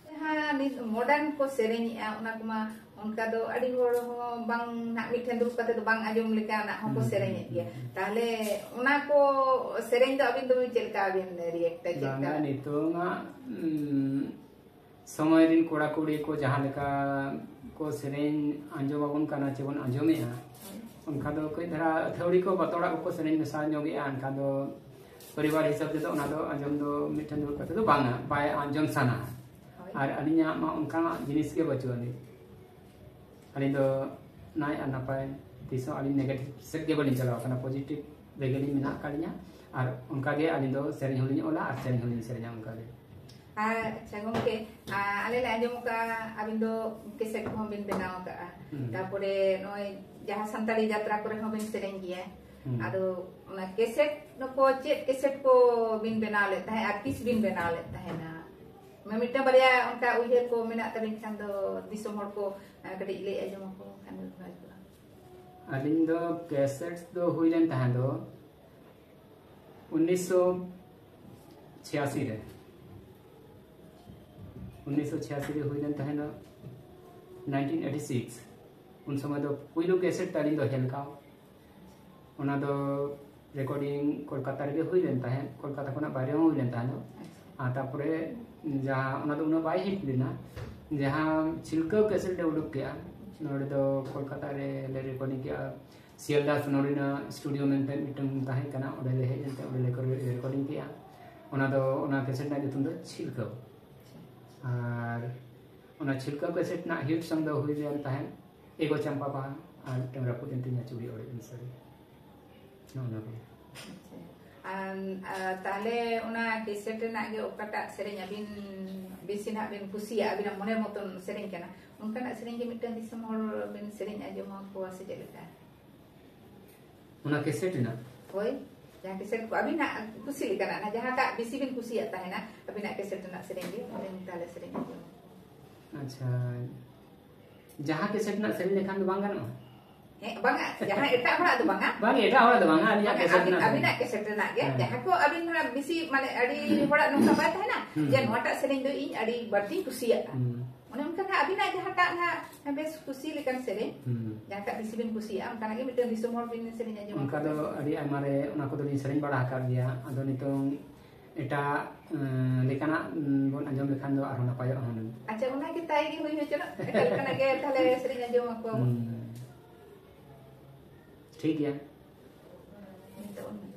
ᱡᱟᱦᱟᱸ ᱱᱤᱛ ᱢᱚᱰᱟᱨᱱ ᱠᱚ ᱥᱮᱨᱮᱧᱮᱜᱼᱟ, ᱚᱱᱟ ᱠᱚᱢᱟ ᱚᱱᱠᱟ ᱫᱚ ᱟᱹᱰᱤ ᱦᱚᱲ ᱦᱚᱸ ᱵᱟᱝ ᱱᱟᱜ ᱢᱤᱫᱴᱷᱮᱱ ᱫᱩᱲᱩᱵ ᱠᱟᱛᱮ ᱫᱚ ᱵᱟᱝ ᱟᱸᱡᱚᱢ ᱞᱮᱠᱟᱱᱟᱜ ᱦᱚᱸᱠᱚ ᱦᱩᱸ, ᱥᱮᱨᱮᱧᱮᱫ ᱦᱩᱸ, ᱜᱮᱭᱟ᱾ ᱦᱩᱸ᱾ ᱛᱟᱦᱞᱮ ᱚᱱᱟ ᱠᱚ ᱥᱮᱨᱮᱧ ᱫᱚ ᱟᱹᱵᱤᱱ ᱫᱚ ᱪᱮᱫ ᱞᱮᱠᱟ ᱵᱤᱱ ᱨᱤᱭᱮᱠᱴᱟ, ᱪᱮᱫ ᱞᱮᱠᱟ? ᱵᱟᱝᱟ, ᱱᱤᱛᱚᱝᱟᱜ, ᱩᱸ, ᱥᱚᱢᱚᱭ ᱨᱤᱱ ᱠᱚᱲᱟ ᱠᱩᱲᱤ ᱠᱚ ᱡᱟᱦᱟᱸ ᱞᱮᱠᱟ ᱠᱚ ᱥᱮᱨᱮᱧ ᱟᱸᱡᱚᱢ ᱟᱵᱚᱱ ᱠᱟᱱᱟ, ᱪᱮᱵᱚᱱ ᱟᱸᱡᱚᱢᱮᱜᱼᱟ, ᱚᱱᱠᱟ ᱫᱚ ᱠᱟᱹᱡ ᱫᱷᱟᱨᱟ ᱟᱹᱛᱷᱟᱹᱣᱲᱤ ᱠᱚ ᱵᱟᱛᱚᱲᱟᱜ ᱠᱚᱠᱚ ᱥᱮᱨᱮᱧ ᱢᱮᱥᱟ ᱧᱚᱜᱮᱜᱼᱟ᱾ ᱮᱱᱠᱷᱟᱱ ᱫᱚ ᱯᱚᱨᱤᱵᱟᱨ ᱦᱤᱥᱟᱹᱵ ᱛᱮᱫᱚ ᱚᱱᱟ ᱫᱚ ᱟᱸᱡᱚᱢ ᱫᱚ ᱢᱤᱫᱴᱷᱮᱱ ᱫᱩᱲᱩᱵ ᱠᱟᱛᱮ ᱫᱚ ᱵᱟᱝᱟ, ᱵᱟᱭ ᱟᱸᱡᱚᱢ ᱥᱟᱱᱟ᱾ ᱦᱳᱭ᱾ ᱟᱨ ᱟᱹᱞᱤᱧᱟᱜ ᱢᱟ ᱚᱱᱠᱟᱱᱟᱜ ᱡᱤᱱᱤᱥ ᱜᱮ ᱵᱟᱹᱪᱩᱜ ᱟᱹᱱᱤᱡ᱾ ᱟᱹᱞᱤᱧ ᱫᱚ ᱱᱟᱭ ᱟᱨ ᱱᱟᱯᱟᱭ, ᱛᱤᱥ ᱦᱚᱸ ᱟᱹᱞᱤᱧ ᱱᱮᱜᱮᱴᱤᱵᱷ ᱥᱮᱫ ᱜᱮ ᱵᱟᱹᱞᱤᱧ ᱪᱟᱞᱟᱣ ᱠᱟᱱᱟ, ᱯᱚᱡᱤᱴᱤᱵᱷ ᱨᱮᱜᱮ ᱞᱤᱧ ᱢᱮᱱᱟᱜ ᱟᱠᱟᱫ ᱞᱤᱧᱟ᱾ ᱟᱨ ᱚᱱᱠᱟ ᱜᱮ ᱟᱹᱞᱤᱧ ᱫᱚ ᱥᱮᱨᱮᱧ ᱦᱚᱸᱞᱤᱧ ᱚᱞᱟ ᱟᱨ ᱥᱮᱨᱮᱧ ᱦᱚᱸᱞᱤᱧ ᱥᱮᱨᱮᱧᱟ ᱚᱱᱠᱟ ᱜᱮ᱾ ᱟᱨ ᱟᱪᱪᱷᱟ ᱜᱚᱢᱠᱮ, ᱟ-, ᱟᱞᱮ ᱞᱮ ᱟᱸᱡᱚᱢ ᱟᱠᱟᱫᱼᱟ, ᱟᱹᱵᱤᱱ ᱫᱚ ᱠᱮᱥᱮᱴ ᱠᱚᱦᱚᱸ ᱵᱤᱱ ᱵᱮᱱᱟᱣ ᱟᱠᱟᱫᱼᱟ, ᱦᱩᱸ᱾ ᱛᱟᱨᱯᱚᱨᱮ ᱱᱚᱜᱼᱚᱭ ᱡᱟᱦᱟᱸ ᱥᱟᱱᱛᱟᱲᱤ ᱡᱟᱛᱨᱟ ᱠᱚᱨᱮ ᱦᱚᱸ ᱵᱤᱱ ᱥᱮᱨᱮᱧ ᱜᱮᱭᱟ᱾ ᱦᱩᱸ᱾ ᱟᱫᱚ ᱚᱱᱟ ᱠᱮᱥᱮᱴ ᱠᱚ, ᱪᱮᱫ ᱠᱮᱥᱮᱴ ᱠᱚ ᱵᱤᱱ ᱵᱮᱱᱟᱣ ᱞᱮᱫ ᱛᱟᱦᱮᱸᱫ ᱟᱨ ᱛᱤᱥ ᱵᱤᱱ ᱵᱮᱱᱟᱣ ᱞᱮᱫ ᱛᱟᱦᱮᱱᱟ? ᱢᱤᱫᱴᱟᱝ ᱵᱟᱨᱭᱟ ᱚᱱᱠᱟ ᱩᱭᱦᱟᱹᱨ ᱠᱚ ᱢᱮᱱᱟᱜ ᱛᱟᱹᱞᱤᱧ ᱠᱷᱟᱱ ᱫᱚ ᱫᱤᱥᱚᱢ ᱦᱚᱲ ᱠᱚ, ᱟ, ᱠᱟᱹᱴᱤᱡ ᱞᱟᱹᱭ ᱟᱸᱡᱚᱢ ᱟᱠᱚ ᱠᱷᱟᱱ ᱫᱚ ᱵᱷᱟᱹᱜᱤ ᱠᱚᱜᱼᱟ᱾ ᱟᱹᱞᱤᱧ ᱫᱚ ᱠᱮᱥᱮᱴ ᱫᱚ ᱦᱩᱭ ᱞᱮᱱ ᱛᱟᱦᱮᱸ ᱫᱚ ᱩᱱᱤᱥᱥᱚ ᱪᱷᱤᱭᱟᱥᱤ ᱨᱮ, ᱩᱱᱤᱥᱥᱚ ᱪᱷᱤᱭᱟᱥᱤ ᱨᱮ ᱦᱩᱭ ᱞᱮᱱ ᱛᱟᱦᱮᱸ ᱫᱚ, ᱱᱟᱭᱤᱱᱴᱤᱱ ᱮᱭᱤᱴᱤ ᱥᱤᱠᱥ᱾ ᱩᱱ ᱥᱚᱢᱚᱭ ᱫᱚ ᱯᱩᱭᱞᱩ ᱠᱮᱥᱮᱴ ᱛᱟᱹᱞᱤᱧ ᱫᱚ ᱦᱮᱞᱠᱟᱣ᱾ ᱚᱱᱟ ᱫᱚ ᱨᱮᱠᱚᱨᱰᱤᱝ ᱠᱳᱞᱠᱟᱛᱟ ᱨᱮᱜᱮ ᱦᱩᱭ ᱞᱮᱱ ᱛᱟᱦᱮᱸᱫ, ᱠᱳᱞᱠᱟᱛᱟ ᱠᱷᱚᱱᱟᱜ ᱵᱟᱭᱨᱮ ᱦᱚᱸ ᱦᱩᱭ ᱞᱮᱱ ᱛᱟᱦᱮᱸᱫ᱾ ᱟᱪᱪᱷᱟ᱾ ᱟᱨ ᱛᱟᱯᱚᱨᱮ ᱡᱟᱦᱟᱸ, ᱚᱱᱟ ᱫᱚ ᱩᱱᱟᱹᱜ ᱵᱟᱭ ᱦᱤᱴ ᱞᱮᱱᱟ᱾ ᱡᱟᱦᱟᱸ ᱪᱷᱤᱞᱠᱟᱹᱣ ᱠᱮᱥᱮᱴ ᱞᱮ ᱩᱰᱩᱠ ᱠᱮᱜᱼᱟ, ᱱᱚᱰᱮ ᱫᱚ ᱠᱳᱞᱠᱟᱛᱟ ᱨᱮ ᱞᱮ ᱨᱮᱠᱚᱨᱰᱤᱝ ᱠᱮᱜᱼᱟ᱾ ᱥᱤᱭᱟᱞᱫᱟ ᱥᱳᱱᱳᱨᱤᱱᱟ ᱥᱴᱩᱰᱤᱭᱳ ᱢᱮᱱᱛᱮ ᱢᱤᱫᱴᱟᱝ ᱛᱟᱦᱮᱸ ᱠᱟᱱᱟ, ᱚᱸᱰᱮ ᱞᱮ ᱦᱮᱡ ᱮᱱᱛᱮ ᱚᱸᱰᱮ ᱞᱮ ᱨᱮᱠᱚᱨᱰᱤᱝ ᱠᱮᱜᱼᱟ᱾ ᱚᱱᱟ ᱫᱚ, ᱚᱱᱟ ᱠᱮᱥᱮᱴ ᱨᱮᱱᱟᱜ ᱧᱩᱛᱩᱢ ᱫᱚ ᱪᱷᱤᱞᱠᱟᱹᱣ᱾ ᱟᱨ ᱚᱱᱟ ᱪᱷᱤᱞᱠᱟᱹᱣ ᱠᱮᱥᱮᱴ ᱨᱮᱱᱟᱜ ᱦᱤᱴ ᱥᱚᱝ ᱫᱚ ᱦᱩᱭ ᱞᱮᱱ ᱛᱟᱦᱮᱸᱫ ᱮᱜᱳ ᱪᱟᱢᱯᱟ ᱵᱟᱦᱟ ᱟᱨ ᱢᱤᱫᱴᱟᱝ ᱨᱟᱹᱯᱩᱫ ᱮᱱ ᱛᱤᱧᱟ ᱪᱩᱲᱤ ᱚᱲᱮᱡ ᱮᱱ ᱥᱟᱹᱨᱤ, ᱱᱚᱜᱼᱚ ᱱᱚᱣᱟ ᱠᱚ᱾ ᱟᱪᱪᱷᱟ᱾ ᱟᱨ, ᱟᱨ ᱛᱟᱦᱞᱮ ᱚᱱᱟ ᱠᱮᱥᱮᱴ ᱨᱮᱱᱟᱜ ᱜᱮ ᱚᱠᱟᱴᱟᱜ ᱥᱮᱨᱮᱧ ᱟᱹᱵᱤᱱ ᱵᱮᱥᱤ ᱱᱟᱜ ᱵᱤᱱ ᱠᱩᱥᱤᱭᱟᱜᱼᱟ, ᱟᱹᱵᱤᱱᱟᱜ ᱢᱚᱱᱮᱨ ᱢᱚᱛᱚᱱ ᱥᱮᱨᱮᱧ ᱠᱟᱱᱟ, ᱚᱱᱠᱟᱱᱟᱜ ᱥᱮᱨᱮᱧ ᱜᱮ ᱢᱤᱫᱴᱟᱝ ᱫᱤᱥᱚᱢ ᱦᱚᱲ ᱵᱤᱱ ᱥᱮᱨᱮᱧ ᱟᱸᱡᱚᱢ ᱟᱠᱚᱣᱟ ᱥᱮ ᱪᱮᱫ ᱞᱮᱠᱟ? ᱚᱱᱟ ᱠᱮᱥᱮᱴ ᱨᱮᱱᱟᱜ? ᱦᱳᱭ, ᱡᱟᱦᱟᱸ ᱠᱮᱥᱮᱴ ᱠᱚ ᱟᱹᱵᱤᱱᱟᱜ ᱠᱩᱥᱤ ᱞᱮᱠᱟᱱᱟᱜ, ᱚᱱᱟ ᱡᱟᱦᱟᱸᱴᱟᱜ ᱵᱮᱥᱤ ᱵᱤᱱ ᱠᱩᱥᱤᱭᱟᱜ ᱛᱟᱦᱮᱱᱟ, ᱟᱹᱵᱤᱱᱟᱜ ᱠᱮᱥᱮᱴ ᱨᱮᱱᱟᱜ ᱥᱮᱨᱮᱧ ᱜᱮ, ᱟᱹᱞᱤᱧ ᱛᱟᱦᱞᱮ ᱥᱮᱨᱮᱧ ᱟᱸᱡᱚᱢ᱾ ᱟᱪᱪᱷᱟ, ᱡᱟᱦᱟᱸ ᱠᱮᱥᱮᱴ ᱨᱮᱱᱟᱜ ᱥᱮᱨᱮᱧ ᱞᱮᱠᱷᱟᱱ ᱫᱚ ᱵᱟᱝ ᱜᱟᱱᱚᱜᱼᱟ? ᱦᱮᱸ, ᱵᱟᱝᱟ, ᱡᱟᱦᱟᱸ ᱮᱴᱟᱜ ᱦᱚᱲᱟᱜ ᱫᱚ ᱵᱟᱝᱟ᱾ ᱵᱟᱝ, ᱮᱴᱟᱜ ᱦᱚᱲᱟᱜ ᱫᱚ ᱵᱟᱝᱟ, ᱟᱹᱞᱤᱧᱟᱜ ᱵᱟᱝᱟ, ᱠᱮᱥᱮᱴ ᱟᱹᱵᱤᱱ, ᱨᱮᱱᱟᱜ ᱥᱮᱨᱮᱧ᱾ ᱟᱹᱵᱤᱱᱟᱜ ᱠᱮᱥᱮᱴ ᱨᱮᱱᱟᱜ ᱜᱮ, ᱦᱮᱸ᱾ ᱡᱟᱦᱟᱸ ᱠᱚ ᱟᱹᱵᱤᱱ ᱚᱱᱟ ᱵᱮᱥᱤ, ᱢᱟᱱᱮ, ᱟᱹᱰᱤ ᱦᱚᱲᱟᱜ ᱱᱚᱝᱠᱟ ᱵᱟᱭ ᱛᱟᱦᱮᱱᱟ ᱦᱩᱸ᱾ ᱡᱮ ᱱᱚᱣᱟᱴᱟᱜ ᱥᱮᱨᱮᱧ ᱫᱚ ᱤᱧ ᱟᱹᱰᱤ ᱵᱟᱹᱲᱛᱤᱧ ᱠᱩᱥᱤᱭᱟᱜᱼᱟ᱾ ᱦᱩᱸ᱾ ᱚᱱᱮ ᱚᱱᱠᱟ ᱱᱟᱜ ᱟᱹᱵᱤᱱᱟᱜ ᱡᱟᱦᱟᱸᱴᱟᱜ ᱱᱟᱜ ᱵᱮᱥ ᱠᱩᱥᱤ ᱞᱮᱠᱟᱱ ᱥᱮᱨᱮᱧ, ᱦᱩᱸ᱾ ᱡᱟᱦᱟᱸᱴᱟᱜ ᱵᱮᱥᱤ ᱵᱤᱱ ᱠᱩᱥᱤᱭᱟᱜᱼᱟ, ᱚᱱᱠᱟᱱᱟᱜ ᱜᱮ ᱢᱤᱫᱴᱟᱝ ᱫᱤᱥᱚᱢ ᱦᱚᱲ ᱵᱤᱱ ᱥᱮᱨᱮᱧ ᱟᱸᱡᱚᱢ ᱚᱱᱠᱟ ᱟᱠᱚ ᱫᱚ ᱠᱷᱟᱱ᱾ ᱟᱹᱰᱤ ᱟᱭᱢᱟ ᱨᱮ ᱚᱱᱟ ᱠᱚᱫᱚ ᱞᱤᱧ ᱥᱮᱨᱮᱧ ᱵᱟᱲᱟ ᱟᱠᱟᱫ ᱜᱮᱭᱟ᱾ ᱟᱫᱚ ᱱᱤᱛᱚᱝ ᱮᱴᱟᱜ, ᱮᱸ, ᱞᱮᱠᱟᱱᱟᱜ, ᱩᱸ, ᱵᱚᱱ ᱟᱸᱡᱚᱢ ᱞᱮᱠᱷᱟᱱ ᱫᱚ ᱟᱨᱦᱚᱸ ᱱᱟᱯᱟᱭᱚᱜᱼᱟ ᱦᱩᱱᱟᱹᱝ᱾ ᱟᱪᱪᱷᱟ, ᱚᱱᱟ ᱜᱮ ᱛᱟᱭ ᱜᱮ ᱦᱩᱭ ᱦᱚᱪᱚᱱᱚᱜ, ᱮᱴᱟᱜ ᱞᱮᱠᱟᱱᱟᱜ ᱜᱮ ᱛᱟᱦᱞᱮ ᱥᱮᱨᱮᱧ ᱟᱸᱡᱚᱢ ᱟᱠᱚ ᱵᱚᱱ᱾ ᱦᱩᱸ᱾ ᱴᱷᱤᱠ ᱜᱮᱭᱟ᱾ ᱱᱤᱛᱚᱜ ᱚᱱᱟ᱾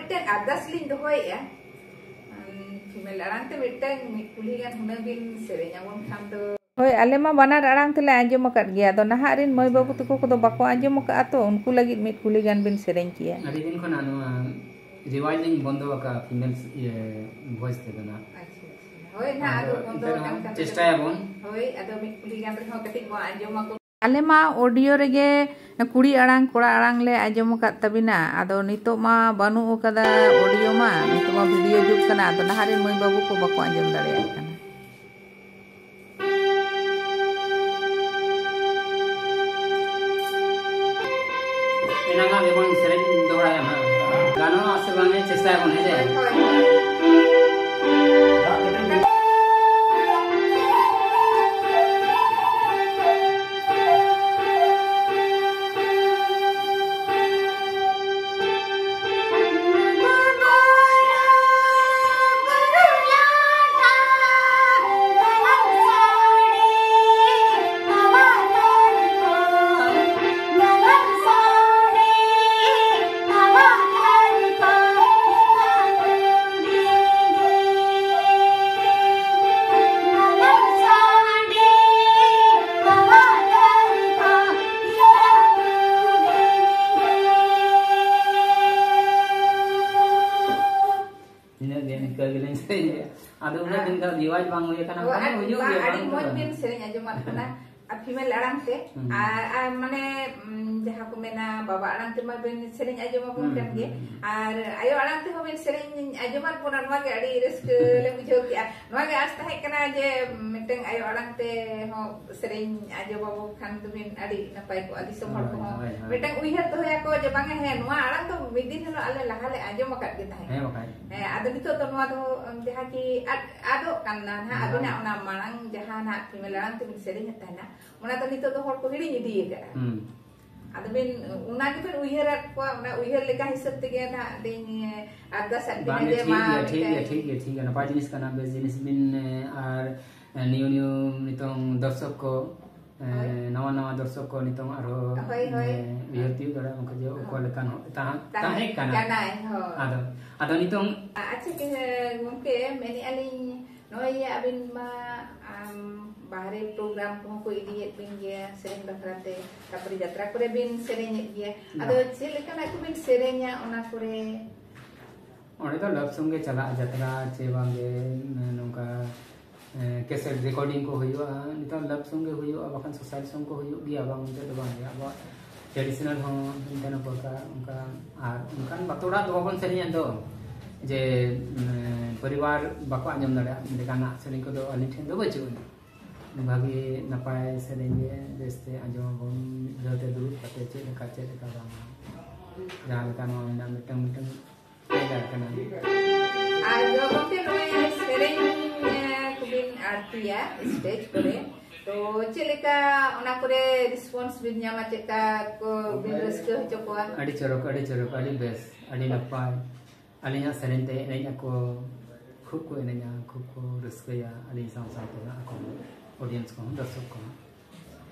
ᱢᱤᱫᱴᱮᱱ ᱟᱨᱫᱟᱥ ᱞᱤᱧ ᱫᱚᱦᱚᱭᱮᱫᱼᱟ, ᱩᱢ, female ᱟᱲᱟᱝ ᱛᱮ ᱢᱤᱫᱴᱟᱝ ᱢᱤᱫ ᱠᱩᱞᱤ ᱜᱟᱱ ᱦᱩᱱᱟᱹᱝ ᱵᱤᱱ ᱥᱮᱨᱮᱧ ᱟᱵᱚᱱ ᱠᱷᱟᱱ ᱫᱚ᱾ ᱦᱳᱭ, ᱟᱞᱮ ᱢᱟ ᱵᱟᱱᱟᱨ ᱟᱲᱟᱝ ᱛᱮᱞᱮ ᱟᱸᱡᱚᱢ ᱟᱠᱟᱫ ᱜᱮᱭᱟ, ᱟᱫᱚ ᱱᱟᱦᱟᱜ ᱨᱮᱱ ᱢᱟᱹᱭ ᱵᱟᱹᱵᱩ ᱛᱟᱠᱚ ᱠᱚᱫᱚ ᱵᱟᱠᱚ ᱟᱸᱡᱚᱢ ᱟᱠᱟᱫᱼᱟ, ᱛᱚ ᱩᱱᱠᱩ ᱞᱟᱹᱜᱤᱫ ᱢᱤᱫ ᱠᱩᱞᱤ ᱜᱟᱱ ᱵᱤᱱ ᱥᱮᱨᱮᱧ ᱠᱮᱭᱟ᱾ ᱟᱹᱰᱤ ᱫᱤᱱ ᱠᱷᱚᱱᱟᱜ ᱱᱚᱣᱟ ᱨᱮᱣᱟᱡᱽ ᱞᱤᱧ ᱵᱚᱱᱫᱚ ᱟᱠᱟᱫᱼᱟ female, ᱤᱭᱟᱹ, voice ᱛᱮᱫᱚ ᱱᱟᱜ᱾ ᱟᱪᱪᱷᱟ, ᱟᱪᱪᱷᱟ᱾ ᱦᱳᱭ, ᱱᱟᱜ ᱟᱫᱚ ᱟᱫᱚ ᱵᱚᱱᱫᱚ ᱮᱱᱛᱮ ᱨᱮᱦᱚᱸ ᱟᱠᱟᱱ ᱠᱷᱟᱱ ᱫᱚ ᱪᱮᱥᱴᱟᱭᱟᱵᱚᱱ᱾ ᱦᱳᱭ, ᱟᱫᱚ ᱢᱤᱫ ᱠᱩᱞᱤ ᱜᱟᱱ ᱨᱮᱦᱚᱸ ᱠᱟᱹᱴᱤᱡ ᱵᱚᱱ ᱟᱸᱡᱚᱢ ᱟᱠᱚ᱾ ᱟᱞᱮ ᱢᱟ audio ᱨᱮᱜᱮ ᱠᱩᱲᱤ ᱟᱲᱟᱝ, ᱠᱚᱲᱟ ᱟᱲᱟᱝ ᱞᱮ ᱟᱸᱡᱚᱢ ᱟᱠᱟᱫ ᱛᱟᱵᱤᱱᱟ, ᱟᱫᱚ ᱱᱤᱛᱚᱜ ᱢᱟ ᱵᱟᱹᱱᱩᱜ ᱟᱠᱟᱫᱟ audio ᱢᱟ, ᱱᱤᱛᱚᱜ ᱢᱟ video ᱡᱩᱜᱽ ᱠᱟᱱᱟ, ᱟᱫᱚ ᱱᱟᱦᱟᱜ ᱨᱮᱱ ᱢᱟᱹᱭ ᱵᱟᱹᱵᱩ ᱠᱚ ᱵᱟᱠᱚ ᱟᱸᱡᱚᱢ ᱫᱟᱲᱮᱭᱟᱜ ᱠᱟᱱᱟ᱾ ᱮᱱᱟᱝᱟᱜ ᱜᱮᱵᱚᱱ ᱥᱮᱨᱮᱧ ᱫᱚᱦᱲᱟᱭᱟ ᱦᱟᱸᱜ᱾ ᱜᱟᱱᱚᱜᱼᱟ ᱥᱮ ᱵᱟᱝ, ᱪᱮᱥᱴᱟᱭᱟᱵᱚᱱ, ᱦᱮᱸ ᱥᱮ? ᱦᱳᱭ, ᱦᱳᱭ᱾ ᱤᱱᱟᱹᱜ ᱜᱮ, ᱱᱤᱝᱠᱟᱹ ᱜᱮᱞᱤᱧ ᱥᱮᱨᱮᱧ ᱜᱮᱭᱟ᱾ ᱟᱫᱚ ᱩᱱᱟᱹᱜ ᱫᱤᱱ ᱫᱚ ᱨᱮᱣᱟᱡᱽ ᱵᱟᱝ ᱦᱩᱭ ᱟᱠᱟᱱᱟ, ᱟᱫᱚ ᱵᱟᱝ ᱟᱹᱰᱤ, ᱦᱩᱭᱩᱜ ᱵᱟᱝ, ᱜᱮᱭᱟ, ᱟᱹᱰᱤ ᱵᱟᱝ ᱫᱚ ᱢᱚᱡᱽ ᱵᱟᱝ᱾ ᱵᱤᱱ ᱥᱮᱨᱮᱧ ᱟᱸᱡᱚᱢᱟᱜ ᱠᱟᱱᱟ᱾ ᱟᱨ female ᱟᱲᱟᱝ ᱛᱮ, ᱦᱩᱸ᱾ ᱟᱨ, ᱟᱨ ᱢᱟᱱᱮ, ᱩᱢ, ᱡᱟᱦᱟᱸ ᱠᱚ ᱢᱮᱱᱟ, ᱵᱟᱵᱟ ᱟᱲᱟᱝ ᱛᱮᱢᱟ ᱵᱤᱱ ᱥᱮᱨᱮᱧ ᱟᱸᱡᱚᱢ ᱟᱵᱚᱱ ᱦᱩᱸ, ᱠᱟᱱ ᱦᱩᱸ, ᱜᱮ, ᱦᱩᱸ᱾ ᱟᱨ ᱟᱭᱳ ᱟᱲᱟᱝ ᱛᱮᱦᱚᱸ ᱵᱤᱱ ᱥᱮᱨᱮᱧ ᱟᱸᱡᱚᱢᱟᱫ ᱵᱚᱱᱟ, ᱱᱚᱣᱟ ᱜᱮ ᱟᱹᱰᱤ ᱨᱟᱹᱥᱠᱟᱹ ᱞᱮ ᱵᱩᱡᱷᱟᱹᱣ ᱠᱮᱜᱼᱟ᱾ ᱱᱚᱣᱟ ᱜᱮ ᱟᱸᱥ ᱛᱟᱦᱮᱸ ᱠᱟᱱᱟ ᱡᱮ ᱢᱤᱫᱴᱟᱝ ᱟᱭᱳ ᱟᱲᱟᱝ ᱛᱮ ᱦᱚᱸ ᱥᱮᱨᱮᱧ ᱟᱸᱡᱚᱢ ᱟᱵᱚ ᱠᱷᱟᱱ ᱫᱚᱵᱤᱱ ᱟᱹᱰᱤ ᱱᱟᱯᱟᱭ ᱠᱚᱜᱼᱟ, ᱫᱤᱥᱚᱢ ᱦᱚᱲ ᱦᱳᱭ, ᱠᱚᱦᱚᱸ ᱦᱳᱭ, ᱦᱳᱭ᱾ ᱢᱤᱫᱴᱟᱝ ᱩᱭᱦᱟᱹᱨ ᱫᱚᱦᱚᱭᱟᱠᱚ ᱡᱮ ᱵᱟᱝᱟ, ᱦᱮᱸ, ᱱᱚᱣᱟ ᱟᱲᱟᱝ ᱫᱚ ᱢᱤᱫ ᱫᱤᱱ ᱦᱤᱞᱳᱜ ᱟᱞᱮ ᱞᱟᱦᱟ ᱞᱮ ᱟᱸᱡᱚᱢ ᱟᱠᱟᱫ ᱜᱮ ᱛᱟᱦᱮᱸᱫ᱾ ᱦᱮᱸ, ᱵᱟᱠᱷᱟᱡ᱾ ᱦᱮᱸ, ᱟᱫᱚ ᱱᱤᱛᱚᱜ ᱫᱚ ᱱᱚᱣᱟ ᱫᱚ, ᱩᱢ, ᱡᱟᱦᱟᱸ ᱠᱤ ᱟᱫ, ᱟᱫᱚᱜ ᱠᱟᱱᱟ ᱱᱟᱦᱟᱜ, ᱦᱮᱸ᱾ ᱟᱹᱵᱤᱱᱟᱜ ᱚᱱᱟ ᱢᱟᱲᱟᱝ ᱡᱟᱦᱟᱸ ᱱᱟᱦᱟᱜ female ᱟᱲᱟᱝ ᱛᱮᱵᱤᱱ ᱥᱮᱨᱮᱧᱮᱫ ᱛᱟᱦᱮᱱᱟ, ᱚᱱᱟ ᱫᱚ ᱱᱤᱛᱚᱜ ᱫᱚ ᱦᱚᱲ ᱠᱚ ᱦᱤᱲᱤᱧ ᱤᱫᱤ ᱟᱠᱟᱫᱼᱟ᱾ ᱦᱩᱸ᱾ ᱟᱫᱚ ᱵᱤᱱ, ᱚᱱᱟ ᱜᱮᱵᱤᱱ ᱩᱭᱦᱟᱹᱨᱟᱫ ᱠᱚᱣᱟ, ᱚᱱᱟ ᱩᱭᱦᱟᱹᱨ ᱞᱮᱠᱟ ᱦᱤᱥᱟᱹᱵ ᱛᱮᱜᱮ ᱱᱟᱦᱟᱜ ᱞᱤᱧ ᱟᱨᱫᱟᱥ ᱟᱫ ᱵᱤᱱᱟ ᱵᱟᱝ, ᱡᱮ ᱴᱷᱤᱠ ᱢᱟ ᱜᱮᱭᱟ, ᱴᱷᱤᱠ ᱜᱮᱭᱟ, ᱢᱤᱫᱴᱟᱝ ᱴᱷᱤᱠ ᱜᱮᱭᱟ, ᱴᱷᱤᱠ ᱜᱮᱭᱟ, ᱱᱟᱯᱟᱭ ᱡᱤᱱᱤᱥ ᱠᱟᱱᱟ, ᱵᱮᱥ ᱡᱤᱱᱤᱥ ᱵᱤᱱ, ᱮ, ᱟᱨ ᱱᱤᱭᱩ ᱱᱤᱭᱩ ᱱᱤᱛᱚᱝ ᱫᱚᱨᱥᱚᱠ ᱠᱚ ᱮᱸ, ᱦᱳᱭ᱾ ᱱᱟᱣᱟ ᱱᱟᱣᱟ ᱫᱚᱨᱥᱚᱠ ᱠᱚ ᱱᱤᱛᱚᱝ ᱟᱨᱦᱚᱸ, ᱦᱳᱭ, ᱦᱳᱭ᱾ ᱮᱸ, ᱩᱭᱦᱟᱹᱨ ᱛᱤᱭᱳᱜ ᱫᱟᱲᱮᱭᱟᱜᱼᱟ ᱩᱱᱠᱩ ᱡᱮ ᱚᱠᱟ ᱦᱳᱭ᱾ ᱞᱮᱠᱟᱱ ᱦᱚᱲ ᱛᱟᱦᱮᱸ, ᱛᱟᱦᱮᱸ ᱛᱟᱦᱮᱸ ᱠᱟᱱᱟ᱾ ᱠᱟᱱᱟᱭ, ᱦᱳᱭ᱾ ᱟᱫᱚ, ᱟᱫᱚ ᱱᱤᱛᱚᱝ ᱟᱪᱪᱷᱟ, ᱠᱤ, ᱜᱚᱢᱠᱮ, ᱢᱮᱱᱮᱫᱼᱟ ᱞᱤᱧ, ᱱᱚᱜᱼᱚᱭ ᱡᱮ ᱟᱹᱵᱤᱱ ᱢᱟ, ᱟᱢ, ᱵᱟᱦᱨᱮ program ᱠᱚᱦᱚᱸ ᱠᱚ ᱤᱫᱤᱭᱮᱫ ᱵᱤᱱ ᱜᱮᱭᱟ ᱥᱮᱨᱮᱧ ᱵᱟᱠᱷᱨᱟ ᱛᱮ, ᱛᱟᱨᱯᱚᱨᱮ ᱡᱟᱛᱨᱟ ᱠᱚᱨᱮ ᱵᱤᱱ ᱥᱮᱨᱮᱧᱮᱫ ᱜᱮᱭᱟ᱾ ᱟᱫᱚ ᱵᱟᱝ᱾ ᱪᱮᱫ ᱞᱮᱠᱟᱱᱟᱜ ᱠᱚᱵᱤᱱ ᱥᱮᱨᱮᱧᱟ ᱚᱱᱟ ᱠᱚᱨᱮ? ᱚᱸᱰᱮ ᱫᱚ love song ᱜᱮ ᱪᱟᱞᱟᱜᱼᱟ, ᱡᱟᱛᱨᱟ ᱪᱮ ᱵᱟᱝ ᱜᱮ, ᱱᱚᱝᱠᱟ, ᱮᱸ, cassette recording ᱠᱚ ᱦᱩᱭᱩᱜᱼᱟ, ᱱᱤᱛᱚᱜ love song ᱜᱮ ᱦᱩᱭᱩᱜᱼᱟ, ᱵᱟᱠᱷᱟᱱ social song ᱠᱚ ᱦᱩᱭᱩᱜ ᱜᱮᱭᱟ, ᱵᱟᱝ ᱢᱮᱱᱛᱮ ᱫᱚ ᱵᱟᱝ ᱜᱮ᱾ ᱟᱵᱚᱣᱟᱜ traditional ᱦᱚᱸ ᱢᱤᱫᱴᱮᱱ ᱫᱚᱨᱠᱟᱨ, ᱚᱱᱠᱟ, ᱟᱨ ᱚᱱᱠᱟᱱ ᱵᱟᱯᱞᱟ ᱚᱲᱟᱜ ᱫᱚ ᱵᱟᱵᱚᱱ ᱥᱮᱨᱮᱧᱟ ᱫᱚ, ᱡᱮ, ᱩᱸ, ᱯᱚᱨᱤᱵᱟᱨ ᱵᱟᱠᱚ ᱟᱸᱡᱚᱢ ᱫᱟᱲᱮᱭᱟᱜᱼᱟ, ᱚᱱᱠᱟᱱᱟᱜ ᱥᱮᱨᱮᱧ ᱠᱚᱫᱚ ᱟᱹᱞᱤᱧ ᱴᱷᱮᱱ ᱫᱚ ᱵᱟᱹᱪᱩᱜ ᱟᱹᱱᱤᱡ᱾ ᱵᱷᱟᱹᱜᱤ ᱱᱟᱯᱟᱭ ᱥᱮᱨᱮᱧ ᱜᱮ ᱵᱮᱥᱛᱮ ᱟᱸᱡᱚᱢ ᱟᱵᱚᱱ, ᱢᱤᱫ ᱫᱷᱟᱣ ᱛᱮ ᱫᱩᱲᱩᱵ ᱠᱟᱛᱮ ᱪᱮᱫ ᱞᱮᱠᱟ, ᱪᱮᱫ ᱞᱮᱠᱟ ᱵᱟᱝᱟ, ᱡᱟᱦᱟᱸ ᱞᱮᱠᱟ ᱱᱚᱣᱟ ᱢᱮᱱᱟᱜᱼᱟ, ᱢᱤᱫᱴᱟᱝ, ᱢᱤᱫᱴᱟᱝ ᱟᱨ ᱜᱚᱢᱠᱮ, ᱱᱚᱜᱼᱚᱭ ᱥᱮᱨᱮᱧ, ᱮ, ᱠᱚᱵᱤᱱ ᱟᱹᱲᱛᱤᱭᱟ stage ᱠᱚᱨᱮ, ᱛᱚ ᱪᱮᱫ ᱞᱮᱠᱟ ᱚᱱᱟ ᱠᱚᱨᱮ response ᱵᱤᱱ ᱧᱟᱢᱟ? ᱪᱮᱫ ᱞᱮᱠᱟ ᱠᱚ ᱵᱤᱱ ᱨᱟᱹᱥᱠᱟᱹ ᱦᱚᱪᱚ ᱠᱚᱣᱟ? ᱟᱹᱰᱤ ᱪᱚᱨᱚᱠ, ᱟᱹᱰᱤ ᱪᱚᱨᱚᱠ, ᱟᱹᱰᱤ ᱵᱮᱥ, ᱟᱹᱰᱤ ᱱᱟᱯᱟᱭ᱾ ᱟᱹᱞᱤᱧᱟᱜ ᱥᱮᱨᱮᱧ ᱛᱮ ᱮᱱᱮᱡ ᱟᱠᱚ, ᱠᱷᱩᱵ ᱠᱚ ᱮᱱᱮᱡᱟ, ᱠᱷᱩᱵ ᱠᱚ ᱨᱟᱹᱥᱠᱟᱹᱭᱟ ᱟᱹᱞᱤᱧ ᱥᱟᱶ ᱥᱟᱶᱛᱮ ᱟᱠᱚ audience ᱠᱚᱦᱚᱸ, ᱫᱚᱨᱥᱚᱠ ᱠᱚᱦᱚᱸ᱾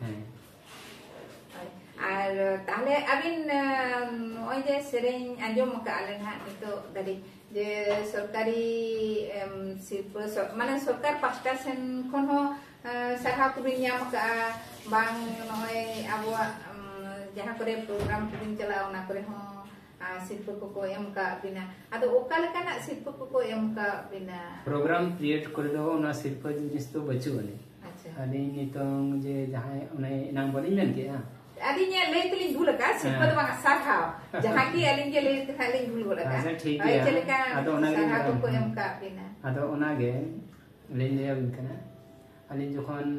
ᱦᱮᱸ᱾ ᱦᱳᱭ᱾ ᱟᱨ ᱛᱟᱦᱞᱮ ᱟᱹᱵᱤᱱ, ᱮ, ᱱᱚᱜᱼᱚᱭ ᱡᱮ ᱥᱮᱨᱮᱧ ᱟᱸᱡᱚᱢ ᱟᱠᱟᱫᱼᱟ ᱞᱮ ᱱᱟᱦᱟᱜ ᱱᱤᱛᱚᱜ ᱫᱷᱟᱹᱨᱤᱡ, ᱡᱮ ᱥᱚᱨᱠᱟᱨᱤ, ᱮᱢ, ᱥᱤᱨᱯᱟᱹ, ᱥᱚ-, ᱢᱟᱱᱮ ᱥᱚᱨᱠᱟᱨ ᱯᱟᱦᱴᱟ ᱥᱮᱱ ᱠᱷᱚᱱ ᱦᱚᱸ, ᱮ, ᱥᱟᱨᱦᱟᱣ ᱠᱚᱵᱤᱱ ᱧᱟᱢ ᱟᱠᱟᱫᱼᱟ, ᱵᱟᱝ ᱱᱚᱜᱼᱚᱭ ᱟᱵᱚᱣᱟᱜ, ᱮᱢ, ᱡᱟᱦᱟᱸ ᱠᱚᱨᱮ program ᱠᱚᱵᱤᱱ ᱪᱟᱞᱟᱜᱼᱟ, ᱚᱱᱟ ᱠᱚᱨᱮ ᱦᱚᱸ, ᱟᱨ ᱥᱤᱨᱯᱟᱹ ᱠᱚᱠᱚ ᱮᱢ ᱟᱠᱟᱫ ᱵᱤᱱᱟ? ᱟᱫᱚ ᱚᱠᱟ ᱞᱮᱠᱟᱱᱟᱜ ᱥᱤᱨᱯᱟᱹ ᱠᱚᱠᱚ ᱮᱢ ᱟᱠᱟᱫ ᱵᱤᱱᱟ? Program period ᱠᱚᱨᱮ ᱫᱚ ᱚᱱᱟ ᱥᱤᱨᱯᱟᱹ ᱡᱤᱱᱤᱥ ᱫᱚ ᱵᱟᱹᱪᱩᱜ ᱟᱹᱱᱤᱡ᱾ ᱟᱪᱪᱷᱟ᱾ ᱟᱹᱞᱤᱧ ᱱᱤᱛᱚᱝ ᱡᱮ ᱡᱟᱦᱟᱸᱭ ᱚᱱᱮ ᱮᱱᱟᱝ ᱵᱟᱹᱞᱤᱧ ᱢᱮᱱ ᱠᱮᱜᱼᱟ? ᱟᱹᱞᱤᱧ ᱞᱟᱹᱭ ᱛᱮᱞᱤᱧ ᱵᱷᱩᱞ ᱟᱠᱟᱫᱼᱟ, ᱥᱤᱨᱯᱟᱹ ᱫᱚ ᱦᱮᱸ᱾ ᱵᱟᱝᱟ, ᱥᱟᱨᱦᱟᱣ᱾ ᱡᱟᱦᱟᱸ ᱠᱤ ᱟᱹᱞᱤᱧ ᱜᱮ ᱞᱟᱹᱭ ᱛᱮ ᱦᱟᱸᱜ ᱞᱤᱧ ᱵᱷᱩᱞ ᱜᱚᱫ ᱟᱠᱟᱫᱼᱟ᱾ ᱟᱪᱪᱷᱟ, ᱴᱷᱤᱠ ᱦᱳᱭ, ᱜᱮᱭᱟ᱾ ᱪᱮᱫ ᱞᱮᱠᱟ ᱟᱫᱚ ᱚᱱᱟ ᱜᱮᱞᱤᱧ ᱥᱟᱨᱦᱟᱣ ᱢᱮᱛᱟᱢ ᱠᱚᱠᱚ ᱠᱟᱱᱟ᱾ ᱮᱢ ᱟᱠᱟᱫ ᱵᱤᱱᱟ? ᱟᱫᱚ ᱚᱱᱟ ᱜᱮ ᱞᱤᱧ ᱞᱟᱹᱭ ᱟᱵᱤᱱ ᱠᱟᱱᱟ᱾ ᱟᱹᱞᱤᱧ ᱡᱚᱠᱷᱚᱱ,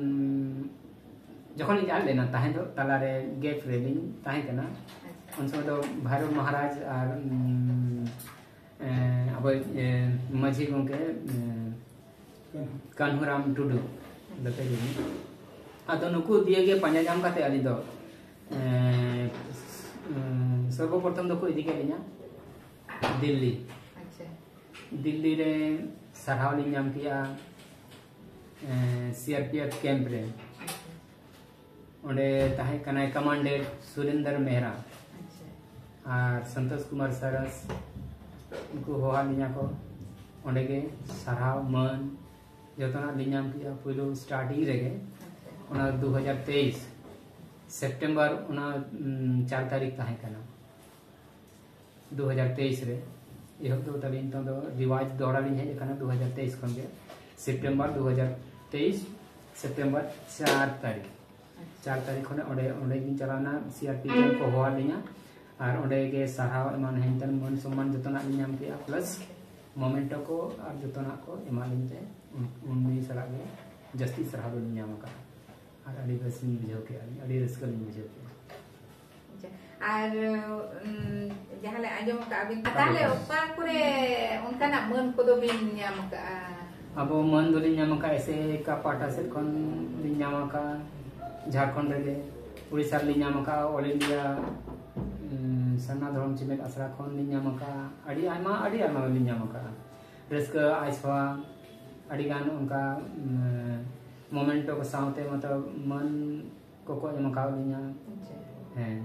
ᱡᱚᱠᱷᱚᱱ ᱞᱤᱧ ᱟᱫ ᱞᱮᱱᱟ, ᱛᱟᱦᱮᱸ ᱫᱚ ᱛᱟᱞᱟᱨᱮ gap ᱨᱮᱞᱤᱧ ᱛᱟᱦᱮᱸ ᱠᱟᱱᱟ᱾ ᱟᱪᱪᱷᱟ᱾ ᱩᱱ ᱥᱚᱢᱚᱭ ᱫᱚ ᱵᱷᱟᱭᱨᱚ ᱢᱚᱦᱟᱨᱟᱡᱽ ᱟᱨ, ᱩᱢ, ᱮ, ᱟᱵᱚ, ᱮ, ᱢᱟᱹᱡᱷᱤ ᱜᱚᱢᱠᱮ, ᱮ, ᱠᱟᱹᱱᱦᱩᱨᱟᱢ ᱴᱩᱰᱩ ᱜᱟᱛᱮ ᱜᱮ᱾ ᱟᱫᱚ ᱱᱩᱠᱩ ᱫᱤᱭᱮ ᱜᱮ ᱯᱟᱸᱡᱟ ᱧᱟᱢ ᱠᱟᱛᱮ ᱟᱹᱞᱤᱧ ᱫᱚ, ᱮ, ᱩᱢ, ᱥᱚᱨᱵᱚ ᱯᱨᱚᱛᱷᱚᱢ ᱫᱚᱠᱚ ᱤᱫᱤ ᱠᱮᱫ ᱞᱤᱧᱟ ᱫᱤᱞᱞᱤ᱾ ᱟᱪᱪᱷᱟ᱾ ᱫᱤᱞᱞᱤ ᱨᱮ ᱥᱟᱨᱦᱟᱣ ᱞᱤᱧ ᱧᱟᱢ ᱠᱮᱜᱼᱟ, ᱮ, CRPF camp ᱨᱮ᱾ ᱟᱪᱪᱷᱟ᱾ ᱚᱸᱰᱮ ᱛᱟᱦᱮᱸ ᱠᱟᱱᱟᱭ ᱠᱚᱢᱟᱱᱰᱮᱱᱴ ᱥᱩᱨᱮᱱᱫᱨ ᱢᱮᱦᱨᱟ᱾ ᱟᱪᱪᱷᱟ᱾ ᱟᱨ ᱥᱚᱱᱛᱳᱥ ᱠᱩᱢᱟᱨ ᱥᱟᱨᱟᱥ, ᱩᱱᱠᱩ ᱦᱚᱦᱚᱣᱟᱫ ᱞᱤᱧᱟ ᱠᱚ᱾ ᱚᱸᱰᱮ ᱜᱮ ᱥᱟᱨᱦᱟᱣ ᱢᱟᱹᱱ ᱡᱚᱛᱚᱱᱟᱜ ᱞᱤᱧ ᱧᱟᱢ ᱠᱮᱜᱼᱟ ᱯᱳᱭᱞᱳ ᱥᱴᱟᱨᱴᱤᱝ ᱨᱮᱜᱮ᱾ ᱟᱪᱪᱷᱟ᱾ ᱚᱱᱟ ᱫᱩ ᱦᱟᱡᱟᱨ ᱛᱮᱭᱤᱥ ᱥᱮᱯᱴᱮᱢᱵᱚᱨ ᱚᱱᱟ, ᱩᱢ, ᱪᱟᱨ ᱛᱟᱹᱨᱤᱠᱷ ᱛᱟᱦᱮᱸ ᱠᱟᱱᱟ᱾ ᱫᱩ ᱦᱟᱡᱟᱨ ᱛᱮᱭᱤᱥ ᱨᱮ ᱮᱦᱚᱵ ᱫᱚ ᱛᱟᱹᱞᱤᱧ ᱱᱤᱛᱚᱝ ᱫᱚ ᱨᱤᱣᱟᱡᱽ ᱫᱚᱦᱲᱟ ᱞᱤᱧ ᱦᱮᱡ ᱟᱠᱟᱱᱟ ᱫᱩ ᱦᱟᱡᱟᱨ ᱛᱮᱭᱤᱥ ᱠᱷᱚᱱ ᱜᱮ᱾ ᱥᱮᱯᱴᱮᱢᱵᱚᱨ ᱫᱩ ᱦᱟᱡᱟᱨ ᱛᱮᱭᱤᱥ, ᱥᱮᱯᱴᱮᱢᱵᱚᱨ ᱪᱟᱨ ᱛᱟᱹᱨᱤᱠᱷ, ᱪᱟᱨ ᱛᱟᱹᱨᱤᱠᱷ ᱠᱷᱚᱱ ᱚᱸᱰᱮ, ᱚᱸᱰᱮ ᱜᱤᱧ ᱪᱟᱞᱟᱣ ᱮᱱᱟ, ᱥᱤ ᱟᱨ ᱯᱤ ᱠᱚ ᱦᱚᱦᱚᱣᱟᱫ ᱞᱤᱧᱟ᱾ ᱟᱨ ᱚᱸᱰᱮ ᱜᱮ ᱥᱟᱨᱦᱟᱣ ᱮᱢᱟᱱ ᱦᱮᱱᱛᱮᱱ ᱢᱟᱹᱱ ᱥᱚᱱᱢᱟᱱ ᱡᱚᱛᱚᱱᱟᱜ ᱞᱤᱧ ᱧᱟᱢ ᱠᱮᱜᱼᱟ, ᱯᱞᱟᱥ ᱢᱚᱢᱮᱱᱴᱳ ᱠᱚ ᱟᱨ ᱡᱚᱛᱚᱱᱟᱜ ᱠᱚ ᱮᱢᱟᱜ ᱞᱤᱧ ᱛᱮ ᱩᱱ-, ᱩᱱᱤ ᱥᱟᱞᱟᱜ ᱜᱮ ᱡᱟᱹᱥᱛᱤ ᱥᱟᱨᱦᱟᱣ ᱫᱚᱞᱤᱧ ᱧᱟᱢ ᱟᱠᱟᱫᱼᱟ᱾ ᱟᱨ ᱟᱹᱰᱤ ᱵᱮᱥ ᱞᱤᱧ ᱵᱩᱡᱷᱟᱹᱣ ᱠᱮᱜᱼᱟ, ᱟᱹᱰᱤ ᱨᱟᱹᱥᱠᱟᱹ ᱞᱤᱧ ᱵᱩᱡᱷᱟᱹᱣ ᱠᱮᱜᱼᱟ᱾ ᱟᱪᱪᱷᱟ᱾ ᱟᱨ, ᱩᱢ, ᱡᱟᱦᱟᱸ ᱞᱮ ᱟᱸᱡᱚᱢ ᱟᱠᱟᱫᱼᱟ ᱵᱤᱱ, ᱟᱫᱚ ᱛᱟᱦᱚᱞᱮ ᱵᱟᱝ᱾ ᱚᱠᱟ ᱠᱚᱨᱮ ᱚᱱᱠᱟᱱᱟᱜ ᱢᱟᱹᱱ ᱠᱚᱫᱚ ᱵᱤᱱ ᱧᱟᱢ ᱟᱠᱟᱫᱼᱟ? ᱟᱵᱚ ᱢᱟᱹᱱ ᱫᱚᱞᱤᱧ ᱧᱟᱢ ᱟᱠᱟᱫᱼᱟ, ᱮᱥᱮᱠᱟ ᱯᱟᱦᱴᱟ ᱥᱮᱫ ᱠᱷᱚᱱ ᱞᱤᱧ ᱧᱟᱢ ᱟᱠᱟᱫᱼᱟ, ᱡᱷᱟᱲᱠᱷᱚᱸᱰ ᱨᱮᱜᱮ, ᱩᱲᱤᱥᱥᱟ ᱨᱮᱞᱤᱧ ᱧᱟᱢ ᱟᱠᱟᱫᱼᱟ, ᱚᱞ ᱤᱱᱰᱤᱭᱟ, ᱩᱢ, ᱥᱟᱨᱱᱟ ᱫᱷᱚᱨᱚᱢ ᱪᱮᱢᱮᱫ ᱟᱥᱲᱟ ᱠᱷᱚᱱ ᱞᱤᱧ ᱧᱟᱢ ᱟᱠᱟᱫᱼᱟ, ᱟᱹᱰᱤ ᱟᱭᱢᱟ, ᱟᱹᱰᱤ ᱟᱭᱢᱟ ᱞᱤᱧ ᱧᱟᱢ ᱟᱠᱟᱫᱼᱟ᱾ ᱨᱟᱹᱥᱠᱟᱹ, ᱟᱭᱥᱯᱷᱟ, ᱟᱹᱰᱤ ᱜᱟᱱ ᱚᱱᱠᱟ, ᱩᱢ, ᱢᱚᱢᱮᱱᱴᱳ ᱠᱚ ᱥᱟᱶᱛᱮ ᱢᱚᱛᱞᱚᱵ ᱢᱟᱹᱱ ᱠᱚᱠᱚ ᱮᱢ ᱟᱠᱟᱣᱟᱫ ᱞᱤᱧᱟ᱾ ᱟᱪᱪᱷᱟ᱾ ᱦᱮᱸ,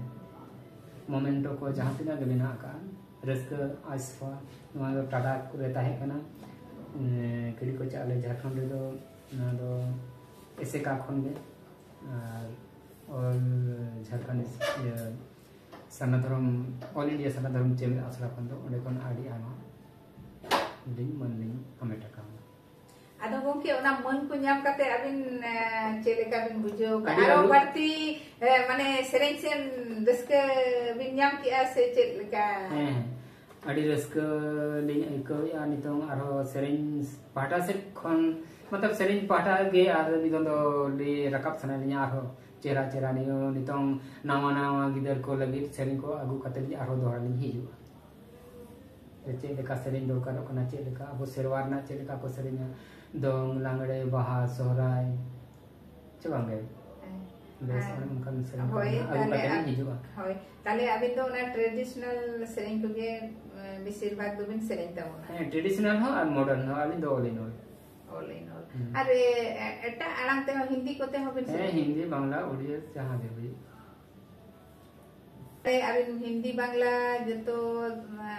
ᱢᱚᱢᱮᱱᱴᱳ ᱠᱚ ᱡᱟᱦᱟᱸ ᱛᱤᱱᱟᱹᱜ ᱜᱮ ᱢᱮᱱᱟᱜ ᱟᱠᱟᱫᱼᱟ, ᱨᱟᱹᱥᱠᱟᱹ, ᱟᱭᱥᱯᱷᱟ, ᱱᱚᱣᱟ ᱫᱚ ᱴᱟᱴᱟ ᱨᱮ ᱛᱟᱦᱮᱸ ᱠᱟᱱᱟ᱾ ᱮᱸ, ᱠᱤᱲᱤ ᱠᱚᱪᱟ ᱟᱞᱮ ᱡᱷᱟᱲᱠᱷᱚᱸᱰ ᱨᱮᱫᱚ ᱱᱚᱣᱟ ᱫᱚ ᱮᱥᱮᱠᱟ ᱠᱷᱚᱱ ᱜᱮ, ᱟᱨ ᱚᱞ ᱡᱷᱟᱲᱠᱷᱚᱸᱰ ᱤᱭᱟᱹ ᱥᱟᱨᱱᱟ ᱫᱷᱚᱨᱚᱢ, ᱚᱞ ᱤᱱᱰᱤᱭᱟ ᱥᱟᱨᱱᱟ ᱫᱷᱚᱨᱚᱢ ᱪᱮᱢᱮᱫ ᱟᱥᱲᱟ ᱠᱷᱚᱱ ᱫᱚ ᱚᱸᱰᱮ ᱠᱷᱚᱱ ᱟᱹᱰᱤ ᱟᱭᱢᱟ ᱞᱤᱧ ᱢᱟᱹᱱ ᱞᱤᱧ ᱦᱟᱢᱮᱴ ᱟᱠᱟᱫᱟ᱾ ᱟᱫᱚ ᱜᱚᱢᱠᱮ, ᱚᱱᱟ ᱢᱟᱹᱱ ᱠᱚ ᱧᱟᱢ ᱠᱟᱛᱮ ᱟᱹᱵᱤᱱ, ᱮ, ᱪᱮᱫ ᱞᱮᱠᱟ ᱵᱤᱱ ᱵᱩᱡᱷᱟᱹᱣ ᱠᱮᱫᱼᱟ? ᱟᱹᱰᱤ ᱟᱨᱚ ᱟᱹᱰᱤ ᱵᱟᱹᱲᱛᱤ, ᱮ, ᱢᱟᱱᱮ ᱥᱮᱨᱮᱧ ᱥᱮᱫ ᱨᱟᱹᱥᱠᱟᱹ ᱵᱤᱱ ᱧᱟᱢ ᱠᱮᱫᱼᱟ ᱥᱮ ᱪᱮᱫ ᱞᱮᱠᱟ? ᱦᱮᱸ, ᱟᱹᱰᱤ ᱨᱟᱹᱥᱠᱟᱹ ᱞᱤᱧ ᱟᱹᱭᱠᱟᱹᱣᱮᱫᱼᱟ ᱱᱤᱛᱚᱝ ᱟᱨᱦᱚᱸ ᱥᱮᱨᱮᱧ ᱯᱟᱦᱴᱟ ᱥᱮᱫ ᱠᱷᱚᱱ, ᱢᱚᱛᱞᱚᱵ ᱥᱮᱨᱮᱧ ᱯᱟᱦᱴᱟ ᱜᱮ ᱟᱨ ᱱᱤᱛᱚᱝ ᱫᱚ ᱞᱤᱧ ᱨᱟᱠᱟᱵ ᱥᱟᱱᱟᱭᱮᱫ ᱞᱤᱧᱟ ᱟᱨᱦᱚᱸ ᱪᱮᱦᱨᱟ ᱪᱮᱦᱨᱟ ᱱᱤᱭᱟᱹ ᱱᱤᱛᱚᱝ ᱱᱟᱣᱟ ᱱᱟᱣᱟ ᱜᱤᱫᱟᱹᱨ ᱠᱚ ᱞᱟᱹᱜᱤᱫ ᱥᱮᱨᱮᱧ ᱠᱚ ᱟᱹᱜᱩ ᱠᱟᱛᱮ ᱞᱤᱧ ᱟᱨᱦᱚᱸ ᱫᱚᱦᱲᱟ ᱞᱤᱧ ᱦᱤᱡᱩᱜᱼᱟ᱾ ᱪᱮᱫ ᱞᱮᱠᱟ ᱥᱮᱨᱮᱧ ᱫᱚᱨᱠᱟᱨᱚᱜ ᱠᱟᱱᱟ, ᱪᱮᱫ ᱞᱮᱠᱟ ᱟᱵᱚ ᱥᱮᱨᱣᱟ ᱨᱮᱱᱟᱜ ᱪᱮᱫ ᱞᱮᱠᱟ ᱠᱚ ᱥᱮᱨᱮᱧᱟ, ᱫᱚᱝ, ᱞᱟᱜᱽᱲᱮ, ᱵᱟᱦᱟ, ᱥᱚᱦᱨᱟᱭ, ᱪᱮ ᱵᱟᱝ ᱜᱮ? ᱦᱮᱸ᱾ ᱵᱮᱥ, ᱟᱨ ᱚᱱᱮ ᱚᱱᱠᱟᱱ ᱥᱮᱨᱮᱧ ᱠᱚ ᱦᱳᱭ, ᱢᱮᱱᱟᱜᱼᱟ, ᱟᱹᱜᱩ ᱛᱟᱦᱞᱮ ᱠᱟᱛᱮ ᱟᱵ-, ᱞᱤᱧ ᱦᱤᱡᱩᱜᱼᱟ᱾ ᱦᱳᱭ, ᱛᱟᱦᱞᱮ ᱟᱹᱵᱤᱱ ᱫᱚ ᱚᱱᱟ traditional ᱥᱮᱨᱮᱧ ᱠᱚᱜᱮ, ᱮ, ᱵᱮᱥᱤᱨ ᱵᱷᱟᱜᱽ ᱫᱚᱵᱤᱱ ᱥᱮᱨᱮᱧ ᱛᱟᱵᱚᱱᱟ? ᱦᱮᱸ, traditional ᱦᱚᱸ ᱟᱨ modern ᱦᱚᱸ, ᱟᱹᱞᱤᱧ ᱫᱚ all in all᱾ ᱚ, ᱚᱞ ᱤᱧ ᱚᱞ᱾ ᱦᱩᱸ᱾ ᱟᱨ, ᱮ, ᱮ, ᱮᱴᱟᱜ ᱟᱲᱟᱝ ᱛᱮᱦᱚᱸ, ᱦᱤᱱᱫᱤ ᱠᱚᱛᱮ ᱦᱚᱸ ᱵᱤᱱ ᱦᱮᱸ, ᱥᱮᱨᱮᱧ? ᱦᱤᱱᱫᱤ, ᱵᱟᱝᱞᱟ, ᱩᱲᱤᱭᱟ, ᱡᱟᱦᱟᱸ ᱜᱮ ᱦᱩᱭᱩᱜ᱾ ᱟᱹᱵᱤᱱ ᱦᱤᱱᱫᱤ, ᱵᱟᱝᱞᱟ ᱡᱚᱛᱚ, ᱟ,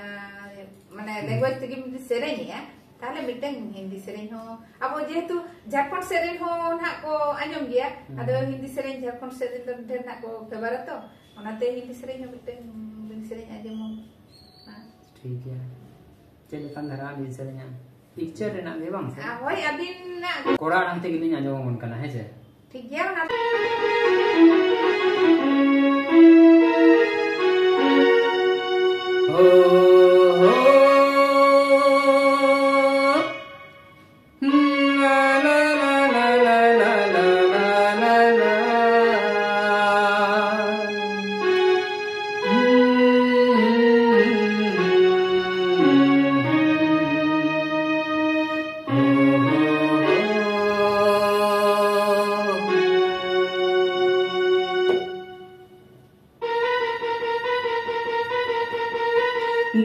ᱢᱟᱱᱮ, ᱦᱩᱸ᱾ Language ᱛᱮᱜᱮ ᱵᱤᱱ ᱥᱮᱨᱮᱧᱮᱜᱼᱟ, ᱛᱟᱦᱞᱮ ᱢᱤᱫᱴᱟᱝ ᱦᱤᱱᱫᱤ ᱥᱮᱨᱮᱧ ᱦᱚᱸ, ᱟᱵᱚ ᱡᱮᱦᱮᱛᱩ ᱡᱷᱟᱲᱠᱷᱚᱸᱰ ᱥᱮᱫ ᱨᱮᱱ ᱦᱚᱸ ᱱᱟᱦᱟᱜ ᱠᱚ ᱟᱸᱡᱚᱢ ᱜᱮᱭᱟ, ᱦᱩᱸ᱾ ᱟᱫᱚ ᱦᱤᱱᱫᱤ ᱥᱮᱨᱮᱧ ᱡᱷᱟᱲᱠᱷᱚᱸᱰ ᱥᱮᱫ ᱨᱮᱱ ᱫᱚ ᱰᱷᱮᱨ ᱱᱟᱦᱟᱜ ᱠᱚ ᱯᱷᱮᱵᱟᱨᱟ ᱛᱚ, ᱚᱱᱟᱛᱮ ᱦᱤᱱᱫᱤ ᱥᱮᱨᱮᱧ ᱦᱚᱸ ᱢᱤᱫᱴᱟᱝ ᱵᱤᱱ ᱥᱮᱨᱮᱧ ᱟᱸᱡᱚᱢᱟ᱾ ᱴᱷᱤᱠ ᱜᱮᱭᱟ᱾ ᱪᱮᱫ ᱞᱮᱠᱟᱱ ᱫᱷᱟᱨᱟ ᱵᱤᱱ ᱥᱮᱨᱮᱧᱟ? Picture ᱨᱮᱱᱟᱜ ᱜᱮ ᱵᱟᱝ ᱥᱮ? ᱟ, ᱦᱳᱭ, ᱟᱹᱵᱤᱱᱟᱜ᱾ ᱠᱚᱲᱟ ᱟᱲᱟᱝ ᱛᱮᱜᱮ ᱞᱤᱧ ᱟᱸᱡᱚᱢ ᱟᱵᱚᱱ ᱠᱟᱱᱟ, ᱦᱮᱸ ᱥᱮ? ᱴᱷᱤᱠ ᱜᱮᱭᱟ, ᱚᱱᱟ᱾ ᱦᱳ, ᱦᱳ᱾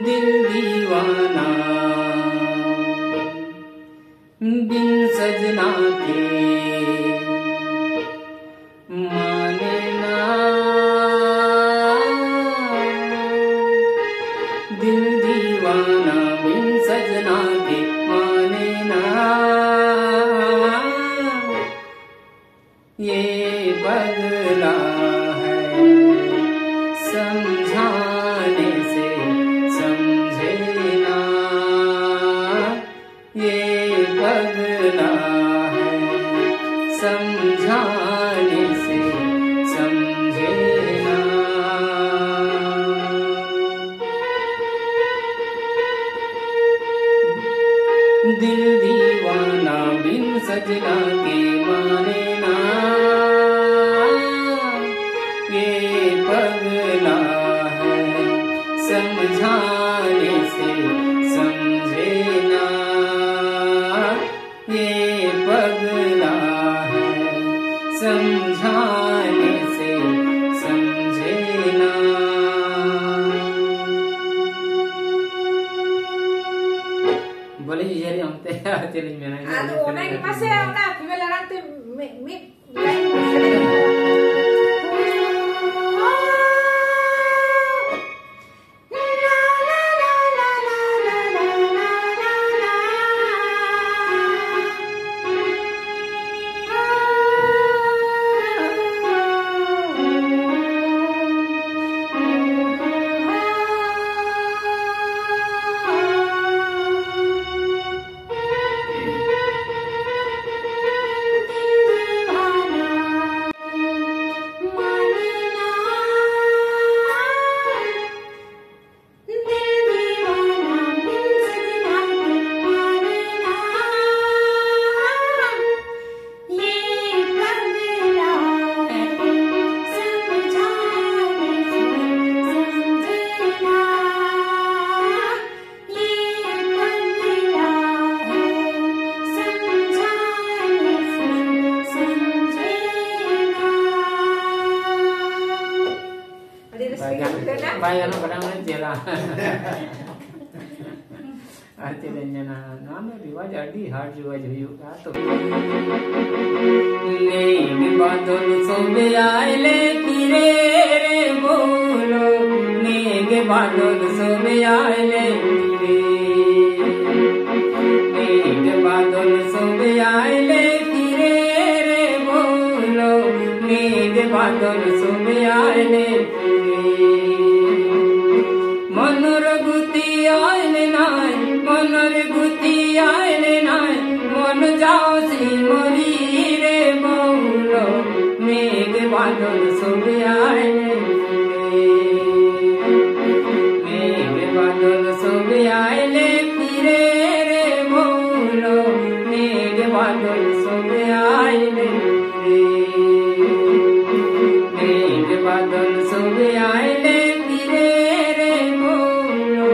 दिल दीवाना बिन सजना के माने ना, दिल दीवाना बिन सजना के माने ना, ये पगला है समझाने से समझे ना, ये पगला है समझाने से समझे ना। दिल दीवाना बिन सजना के माने ना, ये पगला है समझाने से समझे ना, ये पगला है समझाने से समझे ना। ᱵᱟᱹᱞᱤᱧ ᱩᱭᱦᱟᱹᱨᱮᱜᱼᱟ ᱚᱱᱛᱮ ᱟᱨ ᱪᱮᱫ ᱞᱤᱧ ᱢᱮᱱᱟ, ᱤᱱᱟᱹ ᱟᱫᱚ ᱜᱮᱞᱤᱧ ᱚᱱᱟ ᱜᱮ ᱥᱮᱱ ᱢᱟᱥᱮ ᱞᱮᱱᱟ᱾ ᱚᱱᱟ female ᱟᱲᱟᱝ ᱛᱮ ᱢᱤᱫ, ᱢᱤᱫ line ᱥᱮᱨᱮᱧ᱾ ᱟᱹᱰᱤ ᱨᱟᱹᱥᱠᱟᱹ ᱵᱟᱭ ᱜᱟᱱᱚᱜ, ᱟᱹᱭᱠᱟᱹᱣ ᱮᱱᱟ᱾ ᱵᱟᱭ ᱜᱟᱱᱚᱜ ᱠᱟᱱᱟ, ᱩᱱᱟᱹᱜ ᱪᱮᱦᱨᱟ᱾ ᱟᱨ ᱪᱮᱫ ᱤᱧ ᱢᱮᱱᱟ, ᱱᱚᱣᱟ ᱫᱚ ᱨᱤᱣᱟᱡᱽ, ᱟᱹᱰᱤ hard ᱨᱤᱣᱟᱡᱽ ᱦᱩᱭᱩᱜᱼᱟ ᱛᱚ᱾ मेघ बादल सोबे आए ले फिरे रे बोलो, मेघ बादल सोबे आए ले फिरे। मेघ बादल सोबे आए ले फिरे रे बोलो, मेघ बादल सोबे आए ले फिरे। মনর গুতি আইলে নাই, মনর গুতি আইলে নাই, মন যাও শ্রীমরি রে বৌল, মেঘ বাদল সবে আইলে ফিরে। মেঘ বাদল সবে আইলে ফিরে রে বৌল, মেঘ বাদল সবে আইলে ফিরে। মেঘ বাদল সবে আইলে ফিরে রে বলো,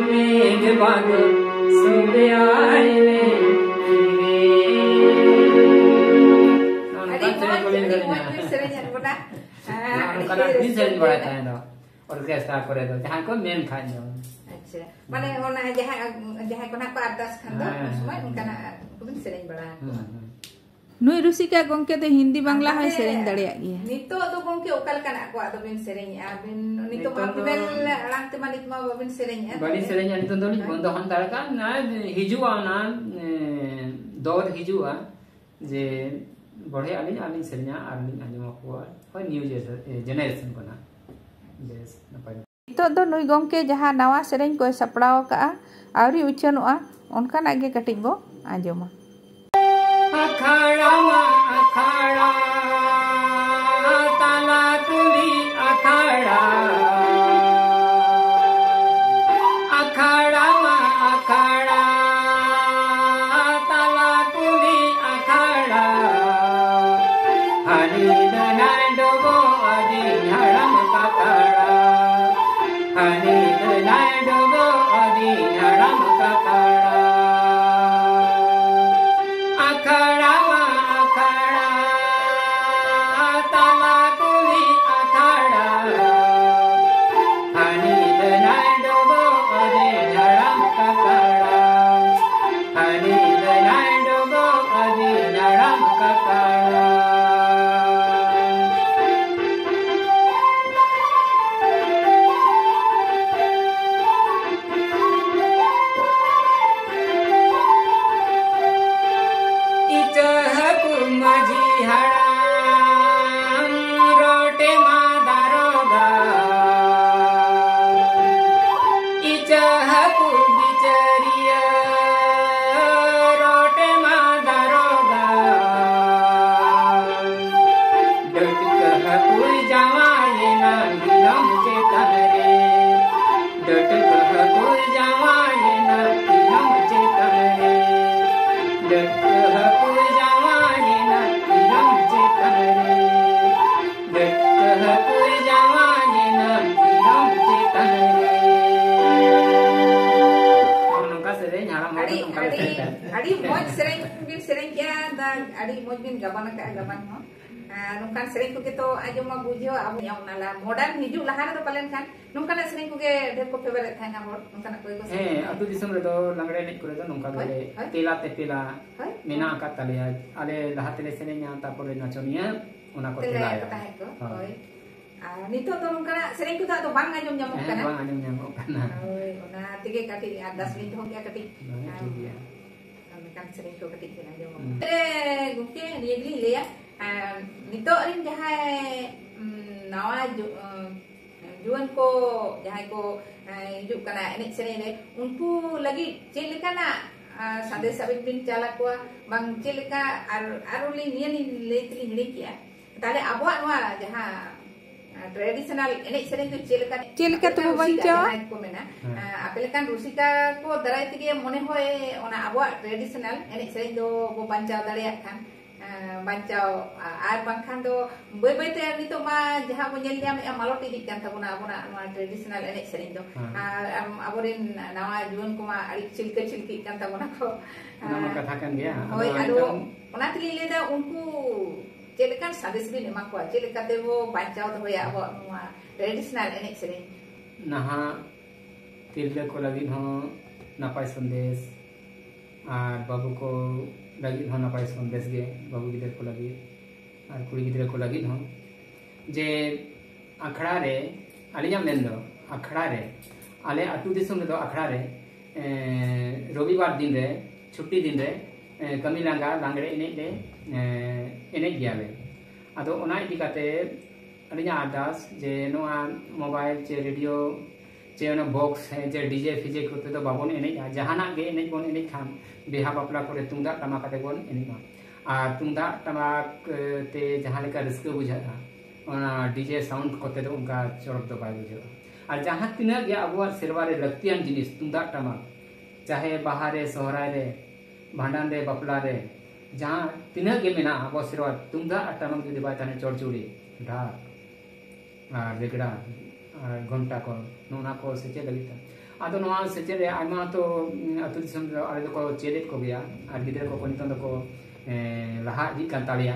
মেঘ বাদল সবে আইলে ফিরে। ᱟᱹᱰᱤ ᱢᱚᱡᱽ, ᱟᱹᱰᱤ ᱢᱚᱡᱽ ᱯᱮ ᱥᱮᱨᱮᱧᱮᱫ ᱵᱚᱱᱟ᱾ ᱦᱮᱸ, ᱱᱚᱝᱠᱟᱱᱟᱜ ᱟᱹᱰᱤ ᱵᱤᱱ ᱥᱮᱨᱮᱧ ᱨᱟᱹᱥᱠᱟᱹ ᱵᱟᱲᱟᱭ ᱵᱩᱡᱷᱟᱹᱣ ᱛᱟᱦᱮᱸ ᱫᱚ, orchestra ᱠᱚᱨᱮ ᱫᱚ, ᱡᱟᱦᱟᱸ ᱠᱚ ᱢᱮᱱ ᱠᱷᱟᱡ ᱫᱚ᱾ ᱟᱪᱪᱷᱟ᱾ ᱢᱟᱱᱮ ᱚᱱᱟ ᱡᱟᱦᱟᱸ, ᱡᱟᱦᱟᱸᱭ ᱠᱚ ᱱᱟᱜ ᱠᱚ ᱟᱨᱫᱟᱥ ᱠᱷᱟᱱ ᱫᱚ, ᱦᱮᱸ, ᱩᱱ ᱥᱚᱢᱚᱭ ᱦᱮᱸ, ᱚᱱᱠᱟᱱᱟᱜ ᱠᱚᱵᱤᱱ ᱥᱮᱨᱮᱧ ᱵᱟᱲᱟ ᱟᱠᱚᱣᱟ᱾ ᱱᱩᱭ ᱨᱩᱥᱤᱠᱟ ᱜᱚᱢᱠᱮ ᱫᱚ ᱦᱤᱱᱫᱤ ᱵᱟᱝᱞᱟ ᱦᱚᱸᱭ ᱥᱮᱨᱮᱧ ᱫᱟᱲᱮᱭᱟᱜ ᱜᱮᱭᱟ᱾ ᱱᱤᱛᱚᱜ ᱫᱚ ᱜᱚᱢᱠᱮ ᱚᱠᱟ ᱞᱮᱠᱟᱱᱟᱜ ᱠᱚ ᱟᱫᱚ ᱵᱤᱱ ᱥᱮᱨᱮᱧᱮᱜᱼᱟ ᱟᱹᱵᱤᱱ? ᱱᱤᱛᱚᱜ ᱢᱟ ᱱᱤᱛᱚᱜ ᱫᱚ ᱯᱷᱤᱢᱮᱞ ᱟᱲᱟᱝ ᱛᱮᱢᱟ ᱱᱤᱛ ᱢᱟ ᱵᱟᱵᱤᱱ ᱥᱮᱨᱮᱧᱮᱜᱼᱟ᱾ ᱵᱟᱹᱞᱤᱧ ᱥᱮᱨᱮᱧᱟ, ᱱᱤᱛᱚᱜ ᱫᱚᱞᱤᱧ ᱵᱚᱱᱫᱚ ᱦᱟᱛᱟᱲ ᱠᱟᱜᱼᱟ᱾ ᱱᱚᱣᱟ ᱦᱤᱡᱩᱜᱼᱟ, ᱚᱱᱟ ᱮ, ᱫᱚᱨ ᱦᱤᱡᱩᱜᱼᱟ ᱡᱮ ᱵᱚᱲᱦᱮ ᱟᱹᱞᱤᱧ ᱟᱨᱞᱤᱧ ᱥᱮᱨᱮᱧᱟ ᱟᱨᱞᱤᱧ ᱟᱸᱡᱚᱢ ᱟᱠᱚᱣᱟ, ᱦᱳᱭ, ᱱᱤᱭᱩ ᱡᱮᱱᱟᱨᱮᱥᱚᱱ ᱠᱚ ᱱᱟᱜ᱾ ᱵᱮᱥ, ᱱᱟᱯᱟᱭ᱾ ᱱᱤᱛᱚᱜ ᱫᱚ ᱱᱩᱭ ᱜᱚᱢᱠᱮ ᱡᱟᱦᱟᱸ ᱱᱟᱣᱟ ᱥᱮᱨᱮᱧ ᱠᱚᱭ ᱥᱟᱯᱲᱟᱣ ᱟᱠᱟᱫᱼᱟ, ᱟᱹᱣᱨᱤ ᱩᱪᱷᱟᱹᱱᱚᱜᱼᱟ, ᱚᱱᱠᱟᱱᱟᱜ ᱜᱮ ᱠᱟᱹᱴᱤᱡ ᱵᱚ ᱟᱸᱡᱚᱢᱟ᱾ ᱟᱠᱷᱟᱲᱟ ᱢᱟ ᱟᱠᱷᱟᱲᱟ, ᱛᱟᱞᱟ ᱠᱩᱞᱦᱤ ᱟᱠᱷᱟᱲᱟ᱾ ᱟᱠᱷᱟᱲᱟ ᱢᱟ ᱟᱠᱷᱟᱲᱟ, ᱛᱟᱞᱟ ᱠᱩᱞᱦᱤ ᱟᱠᱷᱟᱲᱟ᱾ ᱦᱟᱹᱱᱤ ᱫᱚ ᱱᱟᱭ ᱰᱚᱵᱚᱜ ᱟᱹᱫᱤᱧ ᱦᱟᱲᱟᱢ ᱠᱟᱠᱟᱲᱟ᱾ ᱦᱟᱹᱱᱤ ᱫᱚ ᱱᱟᱭ ᱰᱚᱵᱚᱜ ᱟᱹᱫᱤᱧ ᱦᱟᱲᱟᱢ ᱠᱟᱠᱟᱲᱟ᱾ ᱟᱠᱷᱟᱲᱟ ᱢᱟ ᱟᱠᱷᱟᱲᱟ, ᱛᱟᱞᱟ ᱠᱩᱞᱦᱤ ᱟᱠᱷᱟᱲᱟ᱾ ᱦᱟᱹᱱᱤ ᱫᱚ ᱱᱟᱭ ᱰᱚᱵᱚᱜ ᱟᱹᱫᱤᱧ ᱦᱟᱲᱟᱢ ᱠᱟᱠᱟᱲᱟ᱾ ᱦᱟᱹᱱᱤ ᱫᱚ ᱱᱟᱭ ᱰᱚᱵᱚᱜ ᱟᱹᱫᱤᱧ ᱦᱟᱲᱟᱢ ᱠᱟᱠᱟᱲᱟ᱾ ᱤᱪᱟᱹ ᱦᱟᱹᱠᱩ ᱢᱟᱹᱡᱷᱤ ᱦᱟᱲᱟᱢ ᱨᱚᱴᱮ ᱢᱟ ᱫᱟᱨᱚᱜᱟ᱾ ᱤᱪᱟᱹ ᱦᱟᱹᱠᱩ ᱵᱤᱪᱟᱹᱨᱤᱭᱟᱹ ᱨᱚᱴᱮ ᱢᱟ ᱫᱟᱨᱚᱜᱟ᱾ ᱰᱟᱹᱴᱠᱟᱹ ᱦᱟᱹᱠᱩᱭ ᱡᱟᱶᱟᱭᱮᱱᱟ ᱱᱤᱞᱚᱢ ᱪᱮᱛᱟᱱ ᱨᱮ᱾ ᱰᱟᱹᱴᱠᱟᱹ ᱦᱟᱹᱠᱩᱭ ᱡᱟᱶᱟᱭᱮᱱᱟ ᱱᱤᱞᱚᱢ ᱪᱮᱛᱟᱱ ᱨᱮ᱾ ᱰᱟᱹᱴᱠᱟᱹ ᱦᱟᱹᱠᱩᱭ ᱡᱟᱶᱟᱭᱮᱱᱟ ᱱᱤᱞᱚᱢ ᱪᱮᱛᱟᱱ ᱨᱮ᱾ ᱰᱟᱹᱴᱠᱟᱹ ᱦᱟᱹᱠᱩᱭ ᱡᱟᱶᱟᱭᱮᱱᱟ ᱱᱤᱞᱚᱢ ᱪᱮᱛᱟᱱ ᱨᱮ᱾ ᱱᱚᱜᱼᱚ ᱱᱚᱝᱠᱟ ᱥᱮᱨᱮᱧ ᱦᱟᱲᱟᱢ ᱦᱚᱲ ᱫᱚ ᱟᱹᱰᱤ, ᱱᱚᱝᱠᱟ ᱞᱮ ᱟᱹᱰᱤ, ᱥᱮᱨᱮᱧ ᱛᱟᱦᱮᱸᱫ᱾ ᱟᱹᱰᱤ ᱢᱚᱡᱽ ᱥᱮᱨᱮᱧ ᱵᱤᱱ ᱥᱮᱨᱮᱧ ᱠᱮᱜᱼᱟ, ᱫᱟ, ᱟᱹᱰᱤ ᱢᱚᱡᱽ ᱵᱤᱱ ᱜᱟᱵᱟᱱ ᱟᱠᱟᱫᱼᱟ, ᱜᱟᱵᱟᱱ ᱦᱚᱸ᱾ ᱟᱨ ᱱᱚᱝᱠᱟᱱ ᱥᱮᱨᱮᱧ ᱠᱚᱜᱮ ᱛᱚ ᱟᱸᱡᱚᱢ ᱢᱟ ᱵᱩᱡᱷᱟᱹᱣᱟ, ᱟᱵᱚ ᱧᱟᱢ ᱚᱱᱟ ᱞᱟ-, modern ᱦᱤᱡᱩᱜ ᱞᱟᱦᱟ ᱨᱮᱫᱚ ᱯᱟᱞᱮᱱ ᱠᱷᱟᱱ ᱱᱚᱝᱠᱟᱱᱟᱜ ᱥᱮᱨᱮᱧ ᱠᱚᱜᱮ ᱰᱷᱮᱨ ᱠᱚ favourite ᱛᱟᱦᱮᱱᱟ ᱦᱚᱲ, ᱱᱚᱝᱠᱟᱱᱟᱜ ᱠᱚᱜᱮ ᱠᱚ ᱥᱮᱨᱮᱧ ᱦᱮᱸ, ᱛᱟᱦᱮᱱᱟ᱾ ᱟᱹᱛᱩ ᱫᱤᱥᱚᱢ ᱨᱮᱫᱚ ᱞᱟᱜᱽᱲᱮ ᱮᱱᱮᱡ ᱠᱚᱨᱮ ᱫᱚ ᱱᱚᱝᱠᱟ ᱦᱳᱭ, ᱜᱮ ᱦᱳᱭ᱾ ᱛᱮᱞᱟ ᱛᱮᱯᱮᱞᱟ ᱦᱳᱭ᱾ ᱢᱮᱱᱟᱜ ᱟᱠᱟᱫ ᱛᱟᱞᱮᱭᱟ᱾ ᱟᱞᱮ ᱞᱟᱦᱟ ᱛᱮᱞᱮ ᱥᱮᱨᱮᱧᱟ, ᱛᱟᱨᱯᱚᱨᱮ ᱱᱟᱪᱚᱱᱤᱭᱟᱹ ᱚᱱᱟ ᱠᱚ ᱛᱮᱞᱟᱭᱟ ᱛᱮᱞᱟᱭᱟ᱾ ᱠᱚ ᱛᱟᱦᱮᱸᱫ ᱠᱚ, ᱦᱳᱭ᱾ ᱦᱳᱭ᱾ ᱟᱨ ᱱᱤᱛᱚᱜ ᱫᱚ ᱱᱚᱝᱠᱟᱱᱟᱜ ᱥᱮᱨᱮᱧ ᱠᱚᱫᱚ ᱟᱫᱚ ᱵᱟᱝ ᱟᱸᱡᱚᱢ ᱧᱟᱢᱚᱜ ᱦᱮᱸ, ᱠᱟᱱᱟ᱾ ᱵᱟᱝ ᱟᱸᱡᱚᱢ ᱧᱟᱢᱚᱜ ᱠᱟᱱᱟ᱾ ᱦᱳᱭ, ᱚᱱᱟ ᱛᱮᱜᱮ ᱠᱟᱹᱴᱤᱡ ᱟᱨᱫᱟᱥ ᱞᱤᱧ ᱫᱚᱦᱚ ᱠᱮᱜᱼᱟ ᱠᱟᱹᱴᱤᱡ᱾ ᱦᱳᱭ, ᱴᱷᱤᱠ ᱜᱮᱭᱟ᱾ ᱟᱨ ᱚᱱᱠᱟᱱ ᱥᱮᱨᱮᱧ ᱠᱚ ᱠᱟᱹᱴᱤᱡ ᱵᱮᱱ ᱟᱸᱡᱚᱢᱟ᱾ ᱦᱩᱸ᱾ ᱮ, ᱜᱚᱢᱠᱮ, ᱱᱤᱭᱟᱹ ᱜᱮᱞᱤᱧ ᱞᱟᱹᱭᱟ, ᱟᱨ ᱱᱤᱛᱚᱜ ᱨᱮᱱ ᱡᱟᱦᱟᱸᱭ, ᱩᱢ, ᱱᱟᱣᱟ ᱡᱩ-, ᱩᱢ, ᱡᱩᱣᱟᱹᱱ ᱠᱚ ᱡᱟᱦᱟᱸᱭ ᱠᱚ, ᱮ, ᱦᱤᱡᱩᱜ ᱠᱟᱱᱟ ᱮᱱᱮᱡ ᱥᱮᱨᱮᱧ ᱨᱮ, ᱩᱱᱠᱩ ᱞᱟᱹᱜᱤᱫ ᱪᱮᱫ ᱞᱮᱠᱟᱱᱟᱜ, ᱟ, ᱥᱟᱸᱫᱮᱥ ᱟᱵᱤᱱ ᱵᱤᱱ ᱪᱟᱞ ᱟᱠᱚᱣᱟ? ᱵᱟᱝ ᱪᱮᱫ ᱞᱮᱠᱟ, ᱟᱨ, ᱟᱨᱚ ᱞᱤᱧ ᱱᱤᱭᱟᱹ ᱞᱤᱧ ᱞᱟᱹᱭ ᱛᱮᱞᱤᱧ ᱦᱤᱲᱤᱧ ᱠᱮᱜᱼᱟ, ᱛᱟᱦᱞᱮ ᱟᱵᱚᱣᱟᱜ ᱱᱚᱣᱟ ᱡᱟᱦᱟᱸ, ᱟ, traditional ᱮᱱᱮᱡ ᱥᱮᱨᱮᱧ ᱫᱚ ᱪᱮᱫ ᱞᱮᱠᱟ, ᱪᱮᱫ ᱞᱮᱠᱟ ᱟᱯᱮ ᱞᱮᱠᱟᱱ ᱛᱮᱵᱚ ᱨᱩᱥᱤᱠᱟ ᱵᱟᱧᱪᱟᱣᱟ? ᱡᱟᱦᱟᱸᱭ ᱠᱚ ᱢᱮᱱᱟ, ᱦᱮᱸ᱾ ᱟ, ᱟᱯᱮ ᱞᱮᱠᱟᱱ ᱨᱩᱥᱤᱠᱟ ᱠᱚ ᱫᱟᱨᱟᱭ ᱛᱮᱜᱮ ᱢᱚᱱᱮ ᱦᱚᱭ ᱚᱱᱟ ᱟᱵᱚᱣᱟᱜ traditional ᱮᱱᱮᱡ ᱥᱮᱨᱮᱧ ᱫᱚ ᱵᱚ ᱵᱟᱧᱪᱟᱣ ᱫᱟᱲᱮᱭᱟᱜ ᱠᱷᱟᱱ, ᱟ, ᱵᱟᱧᱪᱟᱣ, ᱟ-, ᱟᱨ ᱵᱟᱝᱠᱷᱟᱱ ᱫᱚ ᱵᱟᱹᱭ ᱵᱟᱹᱭ ᱛᱮ ᱱᱤᱛᱚᱜ ᱢᱟ ᱡᱟᱦᱟᱸ ᱵᱚ ᱧᱮᱞ ᱧᱟᱢᱮᱫᱼᱟ, ᱢᱟᱞᱚᱴ ᱤᱫᱤᱜ ᱠᱟᱱ ᱛᱟᱵᱚᱱᱟ ᱟᱵᱚᱱᱟᱜ ᱱᱚᱣᱟ traditional ᱮᱱᱮᱡ ᱥᱮᱨᱮᱧ ᱫᱚ᱾ ᱦᱮᱸ᱾ ᱟᱨ ᱟᱢ, ᱟᱵᱚᱨᱮᱱ ᱱᱟᱣᱟ ᱡᱩᱣᱟᱹᱱ ᱠᱚᱢᱟ ᱟᱹᱰᱤ ᱪᱤᱞᱠᱟᱹ ᱪᱤᱞᱠᱤᱜ ᱠᱟᱱ ᱛᱟᱵᱚᱱᱟ ᱠᱚ᱾ ᱚᱱᱟ ᱢᱟ ᱟ, ᱠᱟᱛᱷᱟ ᱠᱟᱱ ᱜᱮᱭᱟ᱾ ᱟᱫᱚ ᱦᱳᱭ, ᱟᱫᱚ ᱮᱱᱠᱷᱟᱱ ᱚᱱᱟ ᱛᱮᱞᱤᱧ ᱞᱟᱹᱭᱫᱟ, ᱩᱱᱠᱩ ᱪᱮᱫ ᱞᱮᱠᱟᱱ ᱥᱟᱸᱫᱮᱥ ᱵᱤᱱ ᱮᱢᱟ ᱠᱚᱣᱟ, ᱪᱮᱫ ᱞᱮᱠᱟ ᱛᱮᱵᱚ ᱵᱟᱧᱪᱟᱣ ᱫᱚᱦᱚᱭᱟ ᱟᱵᱚᱣᱟᱜ ᱱᱚᱣᱟ traditional ᱮᱱᱮᱡ ᱥᱮᱨᱮᱧ? ᱱᱟᱦᱟᱜ ᱛᱤᱨᱞᱟᱹ ᱠᱚ ᱞᱟᱹᱜᱤᱫ ᱦᱚᱸ ᱱᱟᱯᱟᱭ ᱥᱟᱸᱫᱮᱥ, ᱟᱨ ᱵᱟᱹᱵᱩ ᱠᱚ ᱞᱟᱹᱜᱤᱫ ᱦᱚᱸ ᱱᱟᱯᱟᱭ ᱥᱟᱸᱫᱮᱥ ᱜᱮ, ᱵᱟᱹᱵᱩ ᱜᱤᱫᱟᱹᱨ ᱠᱚ ᱞᱟᱹᱜᱤᱫ ᱟᱨ ᱠᱩᱲᱤ ᱜᱤᱫᱽᱨᱟᱹ ᱠᱚ ᱞᱟᱹᱜᱤᱫ ᱦᱚᱸ, ᱡᱮ ᱟᱠᱷᱲᱟ ᱨᱮ, ᱟᱹᱞᱤᱧᱟᱜ ᱢᱮᱱ ᱫᱚ, ᱟᱠᱷᱲᱟ ᱨᱮ, ᱟᱞᱮ ᱟᱹᱛᱩ ᱫᱤᱥᱚᱢ ᱨᱮᱫᱚ ᱟᱠᱷᱲᱟ ᱨᱮ, ᱮᱸ, ᱨᱚᱵᱤᱵᱟᱨ ᱫᱤᱱ ᱨᱮ, ᱪᱷᱩᱴᱤ ᱫᱤᱱ ᱨᱮ, ᱮᱸ, ᱠᱟᱹᱢᱤ ᱞᱟᱸᱜᱟ ᱞᱟᱜᱽᱲᱮ ᱮᱱᱮᱡ ᱞᱮ, ᱮᱸ, ᱮᱱᱮᱡ ᱜᱮᱭᱟᱞᱮ᱾ ᱟᱫᱚ ᱚᱱᱟ ᱤᱫᱤ ᱠᱟᱛᱮ ᱟᱹᱞᱤᱧᱟᱜ ᱟᱨᱫᱟᱥ ᱡᱮ ᱱᱚᱣᱟ mobile ᱪᱮ radio ᱪᱮ ᱚᱱᱟ box, ᱦᱮᱸ, ᱡᱮ DJ ᱯᱷᱤᱡᱮ ᱠᱚᱛᱮ ᱫᱚ ᱵᱟᱵᱚᱱ ᱮᱱᱮᱡᱼᱟ᱾ ᱡᱟᱦᱟᱱᱟᱜ ᱜᱮ ᱮᱱᱮᱡ ᱵᱚᱱ ᱮᱱᱮᱡ ᱠᱷᱟᱱ ᱵᱤᱦᱟ ᱵᱟᱯᱞᱟ ᱠᱚᱨᱮ ᱛᱩᱢᱫᱟᱜ ᱴᱟᱢᱟᱠ ᱟᱛᱮ ᱵᱚᱱ ᱮᱱᱮᱡ ᱢᱟ᱾ ᱟᱨ ᱛᱩᱢᱫᱟᱜ ᱴᱟᱢᱟᱠ, ᱮ, ᱛᱮ ᱡᱟᱦᱟᱸ ᱞᱮᱠᱟ ᱨᱟᱹᱥᱠᱟᱹ ᱵᱩᱡᱷᱟᱹᱜᱼᱟ, ᱚᱱᱟ DJ sound ᱠᱚᱛᱮ ᱫᱚ ᱚᱱᱠᱟ ᱪᱚᱨᱚᱠ ᱫᱚ ᱵᱟᱭ ᱵᱩᱡᱷᱟᱹᱜᱼᱟ᱾ ᱟᱨ ᱡᱟᱦᱟᱸ ᱛᱤᱱᱟᱹᱜ ᱜᱮ ᱟᱵᱚᱣᱟᱜ ᱥᱮᱨᱣᱟ ᱨᱮ ᱞᱟᱹᱠᱛᱤᱭᱟᱱ ᱡᱤᱱᱤᱥ, ᱛᱩᱢᱫᱟᱜ ᱴᱟᱢᱟᱠ, ᱪᱟᱦᱮ ᱵᱟᱦᱟ ᱨᱮ, ᱥᱚᱦᱨᱟᱭ ᱨᱮ, ᱵᱷᱟᱸᱰᱟᱱ ᱨᱮ, ᱵᱟᱯᱞᱟ ᱨᱮ, ᱡᱟᱦᱟᱸ ᱛᱤᱱᱟᱹᱜ ᱜᱮ ᱢᱮᱱᱟᱜᱼᱟ ᱟᱵᱚ ᱥᱮᱨᱣᱟ, ᱛᱩᱢᱫᱟᱜ ᱟᱨ ᱴᱟᱢᱟᱠ ᱡᱩᱫᱤ ᱵᱟᱭ ᱛᱟᱦᱮᱱᱟ, ᱪᱚᱲᱪᱩᱲᱤ, ᱰᱷᱟᱠ ᱟᱨ ᱨᱮᱜᱽᱲᱟ ᱟᱨ ᱜᱷᱚᱱᱴᱟ ᱠᱚ, ᱱᱚᱜᱼᱚ ᱱᱟ ᱠᱚ ᱥᱮᱪᱮᱫ ᱞᱟᱹᱜᱤᱫ ᱛᱮ᱾ ᱟᱫᱚ ᱱᱚᱣᱟ ᱥᱮᱪᱮᱫ ᱨᱮ ᱟᱭᱢᱟ ᱛᱚ, ᱩᱸ, ᱟᱹᱛᱩ ᱫᱤᱥᱚᱢ ᱨᱮ ᱟᱞᱮ ᱫᱚᱠᱚ ᱪᱮᱫ ᱮᱫ ᱠᱚᱜᱮᱭᱟ, ᱟᱨ ᱜᱤᱫᱽᱨᱟᱹ ᱠᱚᱠᱚ ᱱᱤᱛᱚᱝ ᱫᱚᱠᱚ, ᱮᱸ, ᱞᱟᱦᱟ ᱤᱫᱤᱜ ᱠᱟᱱ ᱛᱟᱞᱮᱭᱟ᱾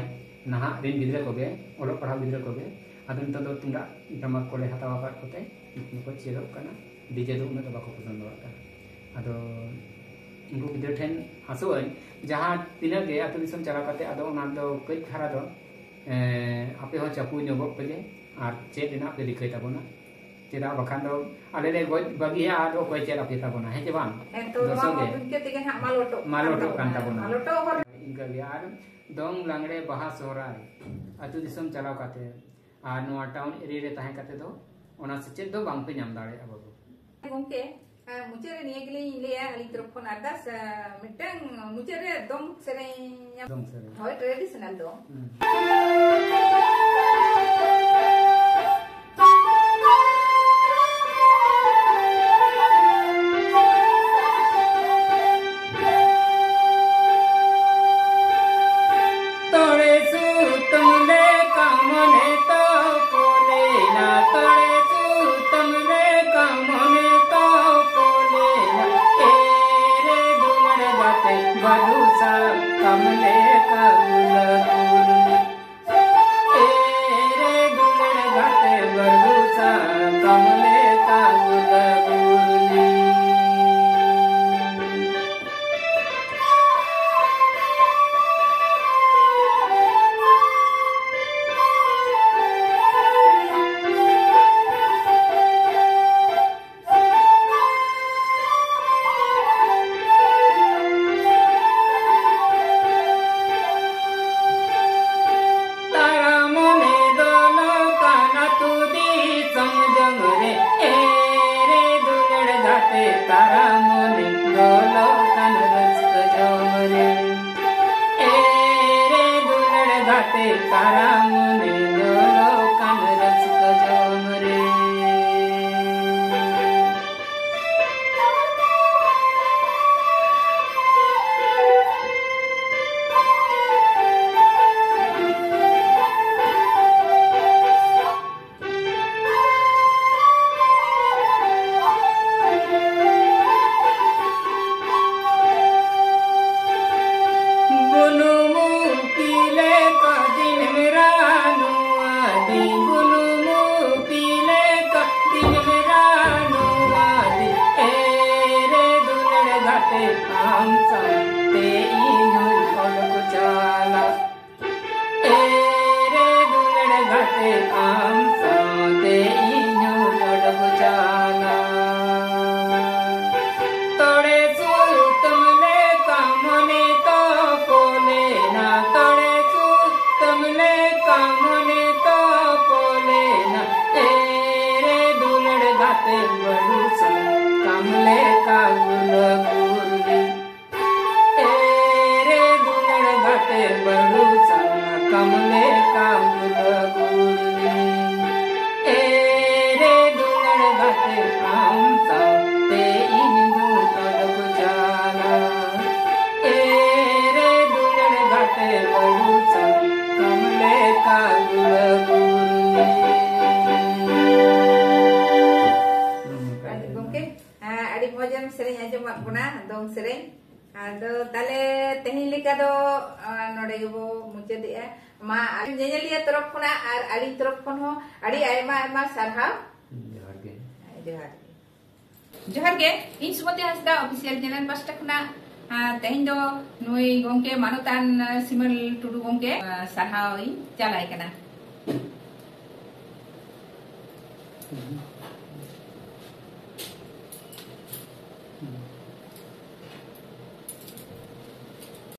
ᱱᱟᱦᱟᱜ ᱨᱮᱱ ᱜᱤᱫᱽᱨᱟᱹ ᱠᱚᱜᱮ, ᱚᱞᱚᱜ ᱯᱟᱲᱦᱟᱣ ᱜᱤᱫᱽᱨᱟᱹ ᱠᱚᱜᱮ, ᱟᱫᱚ ᱱᱤᱛᱚᱜ ᱫᱚ ᱛᱩᱢᱫᱟᱜ ᱴᱟᱢᱟᱠ ᱠᱚᱞᱮ ᱦᱟᱛᱟᱣ ᱟᱠᱟᱫ ᱠᱚᱛᱮ ᱱᱩᱠᱩ ᱠᱚ ᱪᱮᱫᱚᱜ ᱠᱟᱱᱟ, ᱰᱤᱡᱮ ᱫᱚ ᱩᱱᱟᱹᱜ ᱫᱚ ᱵᱟᱠᱚ ᱯᱚᱥᱚᱱᱫᱚᱣᱟᱜ ᱠᱟᱱᱟ᱾ ᱟᱫᱚ ᱩᱱᱠᱩ ᱜᱤᱫᱽᱨᱟᱹ ᱴᱷᱮᱱ ᱟᱥᱚᱜ ᱟᱹᱧ, ᱡᱟᱦᱟᱸ ᱛᱤᱱᱟᱹᱜ ᱜᱮ ᱟᱹᱛᱩ ᱫᱤᱥᱚᱢ ᱪᱟᱞᱟᱣ ᱠᱟᱛᱮ ᱟᱫᱚ ᱚᱱᱟ ᱫᱚ ᱠᱟᱹᱡ ᱫᱷᱟᱨᱟ ᱫᱚ, ᱮᱸ, ᱟᱯᱮ ᱦᱚᱸ ᱪᱟᱯᱚ ᱧᱚᱜᱚᱜ ᱯᱮ ᱡᱮ, ᱟᱨ ᱪᱮᱫ ᱨᱮᱱᱟᱜ ᱯᱮ ᱨᱤᱠᱟᱹᱭ ᱛᱟᱵᱚᱱᱟ᱾ ᱪᱮᱫᱟᱜ ᱵᱟᱠᱷᱟᱱ ᱫᱚ ᱟᱞᱮ ᱞᱮ ᱜᱚᱡ ᱵᱟᱹᱜᱤᱭᱟ, ᱟᱫᱚ ᱚᱠᱚᱭ ᱪᱮᱫ ᱟᱯᱮ ᱛᱟᱵᱚᱱᱟ, ᱦᱮᱸ ᱪᱮ ᱵᱟᱝ? ᱦᱮᱸ, ᱛᱚ ᱱᱚᱣᱟ ᱫᱚᱨᱥᱚᱠ ᱢᱟ ᱜᱮ᱾ ᱤᱱᱠᱟᱹ ᱛᱮᱜᱮ ᱱᱟᱦᱟᱜ ᱢᱟᱞᱚᱴᱚᱜ ᱢᱟᱞᱚᱴᱚᱜ ᱠᱟᱱ ᱠᱟᱱ ᱛᱟᱵᱚᱱᱟ᱾ ᱛᱟᱵᱚᱱᱟ᱾ ᱢᱟᱞᱚᱴᱚᱜ ᱦᱚᱨ᱾ ᱤᱱᱠᱟᱹ ᱜᱮ᱾ ᱟᱨ ᱫᱚᱝ, ᱞᱟᱜᱽᱲᱮ, ᱵᱟᱦᱟ, ᱥᱚᱦᱨᱟᱭ ᱟᱹᱛᱩ ᱫᱤᱥᱚᱢ ᱪᱟᱞᱟᱣ ᱠᱟᱛᱮ ᱟᱨ ᱱᱚᱣᱟ ᱴᱟᱣᱩᱱ ᱮᱨᱤᱭᱟ ᱨᱮ ᱛᱟᱦᱮᱸ ᱠᱟᱛᱮ ᱫᱚ ᱚᱱᱟ ᱥᱮᱪᱮᱫ ᱫᱚ ᱵᱟᱝ ᱯᱮ ᱧᱟᱢ ᱫᱟᱲᱮᱭᱟᱜᱼᱟ ᱵᱟᱹᱵᱩ᱾ ᱜᱚᱢᱠᱮ, ᱟᱨ ᱢᱩᱪᱟᱹᱫ ᱨᱮ ᱱᱤᱭᱟᱹ ᱜᱮᱞᱤᱧ ᱞᱟᱹᱭᱟ, ᱟᱹᱞᱤᱧ ᱛᱚᱨᱚᱯ ᱠᱷᱚᱱ ᱟᱨᱫᱟᱥ, ᱟᱨ ᱢᱤᱫᱴᱟᱝ ᱢᱩᱪᱟᱹᱫ ᱨᱮ ᱫᱚᱝ ᱥᱮᱨᱮᱧ᱾ ᱫᱚᱝ ᱥᱮᱨᱮᱧ᱾ ᱦᱳᱭ, ᱴᱨᱮᱰᱤᱥᱚᱱᱟᱞ ᱫᱚᱝ᱾ ᱦᱩᱸ᱾ ᱛᱚᱲᱮ ᱥᱩᱛᱟᱹᱢ ᱞᱮᱠᱟ ᱢᱚᱱᱮ ᱛᱟᱠᱚ ᱞᱮᱱᱟ, ᱛᱚᱲᱮ ᱥᱩᱛᱟᱹᱢ ᱞᱮᱠᱟ ᱢᱚᱱᱮ ᱛᱟᱠᱚ ᱞᱮᱱᱟ᱾ ᱮᱨᱮ ᱫᱩᱞᱟᱹᱲ ᱜᱟᱛᱮ ᱵᱟᱹᱨᱩ ᱥᱟᱠᱟᱢ ᱞᱮᱠᱟ ᱩᱞᱟᱹ ᱩᱨᱢᱤ᱾ ᱮᱨᱮ ᱫᱩᱞᱟᱹᱲ ᱜᱟᱛᱮ ᱵᱟᱹᱨᱩ ᱥᱟᱠᱟᱢ ᱞᱮᱠᱟ ᱩᱞᱟᱹ ᱩᱨᱢᱤ᱾ ᱛᱟᱨᱟ ᱢᱚᱱᱮ ᱫᱚᱞᱚ ᱠᱟᱱᱟ ᱛᱩᱫᱤ ᱥᱚᱢᱡᱚᱢ ᱨᱮ, ᱮᱨᱮ ᱫᱩᱞᱟᱹᱲ ᱜᱟᱛᱮ ᱛᱟᱨᱟ ᱢᱚᱱᱮ ᱫᱚᱞᱚ ᱠᱟᱱ ᱨᱟᱹᱥᱠᱟᱹ ᱡᱚᱝ ᱨᱮ᱾ ᱮᱨᱮ ᱫᱩᱞᱟᱹᱲ ᱜᱟᱛᱮ ᱛᱟᱨᱟ ᱢᱚᱱᱮ ᱫᱚᱞᱚ ᱠᱟᱱ ᱨᱟᱹᱥᱠᱟᱹ ᱡᱚᱝ ᱨᱮ᱾ ᱵᱩᱱᱩᱢ ᱩᱱᱠᱤ ᱞᱮᱠᱟ ᱟᱢ ᱥᱟᱶᱛᱮ ᱤᱧ ᱦᱚᱸᱧ ᱚᱰᱚᱠ ᱪᱟᱞᱟᱜ᱾ ᱮ ᱨᱮ ᱫᱩᱞᱟᱹᱲ ᱜᱟᱛᱮ, ᱟᱢ ᱥᱟᱶᱛᱮ ᱤᱧ ᱦᱚᱸᱧ ᱚᱰᱚᱠ ᱪᱟᱞᱟᱜ᱾ ᱛᱚᱲᱮ ᱥᱩᱛᱟᱹᱢ ᱞᱮᱠᱟ ᱢᱚᱱᱮ ᱛᱚᱯᱚᱞᱮᱱᱟ, ᱛᱚᱲᱮ ᱥᱩᱛᱟᱹᱢ ᱞᱮᱠᱟ ᱢᱚᱱᱮ ᱛᱚᱯᱚᱞᱮᱱᱟ᱾ ᱮ ᱨᱮ ᱫᱩᱞᱟᱹᱲ ᱜᱟᱛᱮ, ᱵᱟᱹᱞᱩ ᱥᱟᱠᱟᱢ ᱞᱮᱠᱟ ᱜᱩᱞᱟᱹ ᱜᱩᱨᱞᱤ᱾ ᱮ ᱨᱮ ᱫᱩᱞᱟᱹᱲ ᱜᱟᱛᱮ, ᱵᱟᱹᱞᱩ ᱥᱟᱠᱟᱢ ᱞᱮᱠᱟ ᱜᱩᱞᱟᱹ ᱜᱩᱨᱞᱤ᱾ ᱮ ᱨᱮ ᱫᱩᱞᱟᱹᱲ ᱜᱟᱛᱮ, ᱟᱢ ᱥᱟᱶᱛᱮ ᱤᱧ ᱫᱩᱧ ᱚᱰᱚᱠ ᱪᱟᱞᱟᱜ᱾ ᱮ ᱨᱮ ᱫᱩᱞᱟᱹᱲ ᱜᱟᱛᱮ, ᱵᱟᱹᱞᱩ ᱥᱟᱠᱟᱢ ᱞᱮᱠᱟ ᱜᱩᱞᱟᱹ ᱜᱩᱨᱞᱤ᱾ ᱜᱚᱢᱠᱮ, ᱦᱮᱸ, ᱟᱹᱰᱤ ᱢᱚᱡᱽ ᱮᱢ ᱥᱮᱨᱮᱧ ᱟᱸᱡᱚᱢᱟᱫ ᱵᱚᱱᱟ, ᱫᱚᱝ ᱥᱮᱨᱮᱧ᱾ ᱟᱫᱚ ᱛᱟᱦᱞᱮ ᱛᱮᱦᱮᱧ ᱞᱮᱠᱟ ᱫᱚ, ᱟ, ᱱᱚᱰᱮ ᱜᱮᱵᱚ ᱢᱩᱪᱟᱹᱫᱮᱜᱼᱟ᱾ ᱢᱟ, ᱟᱞᱮ ᱧᱮᱧᱮᱞᱤᱭᱟᱹ ᱛᱚᱨᱚᱯ ᱠᱷᱚᱱᱟᱜ ᱟᱨ ᱟᱹᱞᱤᱧ ᱛᱚᱨᱚᱯ ᱠᱷᱚᱱ ᱦᱚᱸ ᱟᱹᱰᱤ ᱟᱭᱢᱟ ᱟᱭᱢᱟ ᱥᱟᱨᱦᱟᱣ᱾ ᱡᱚᱦᱟᱨ ᱜᱮ᱾ ᱡᱚᱦᱟᱨ ᱜᱮ᱾ ᱡᱚᱦᱟᱨ ᱜᱮ, ᱤᱧ ᱥᱩᱢᱚᱛᱤ ᱦᱟᱸᱥᱫᱟ official channel ᱯᱟᱥᱴᱟ ᱠᱷᱚᱱᱟᱜ, ᱟ, ᱛᱮᱦᱮᱧ ᱫᱚ ᱱᱩᱭ ᱜᱚᱢᱠᱮ ᱢᱟᱱᱚᱛᱟᱱ, ᱟ, ᱥᱤᱢᱟᱹᱞ ᱴᱩᱰᱩ ᱜᱚᱢᱠᱮ, ᱟ, ᱥᱟᱨᱦᱟᱣ ᱤᱧ ᱪᱟᱞᱟᱭ ᱠᱟᱱᱟ᱾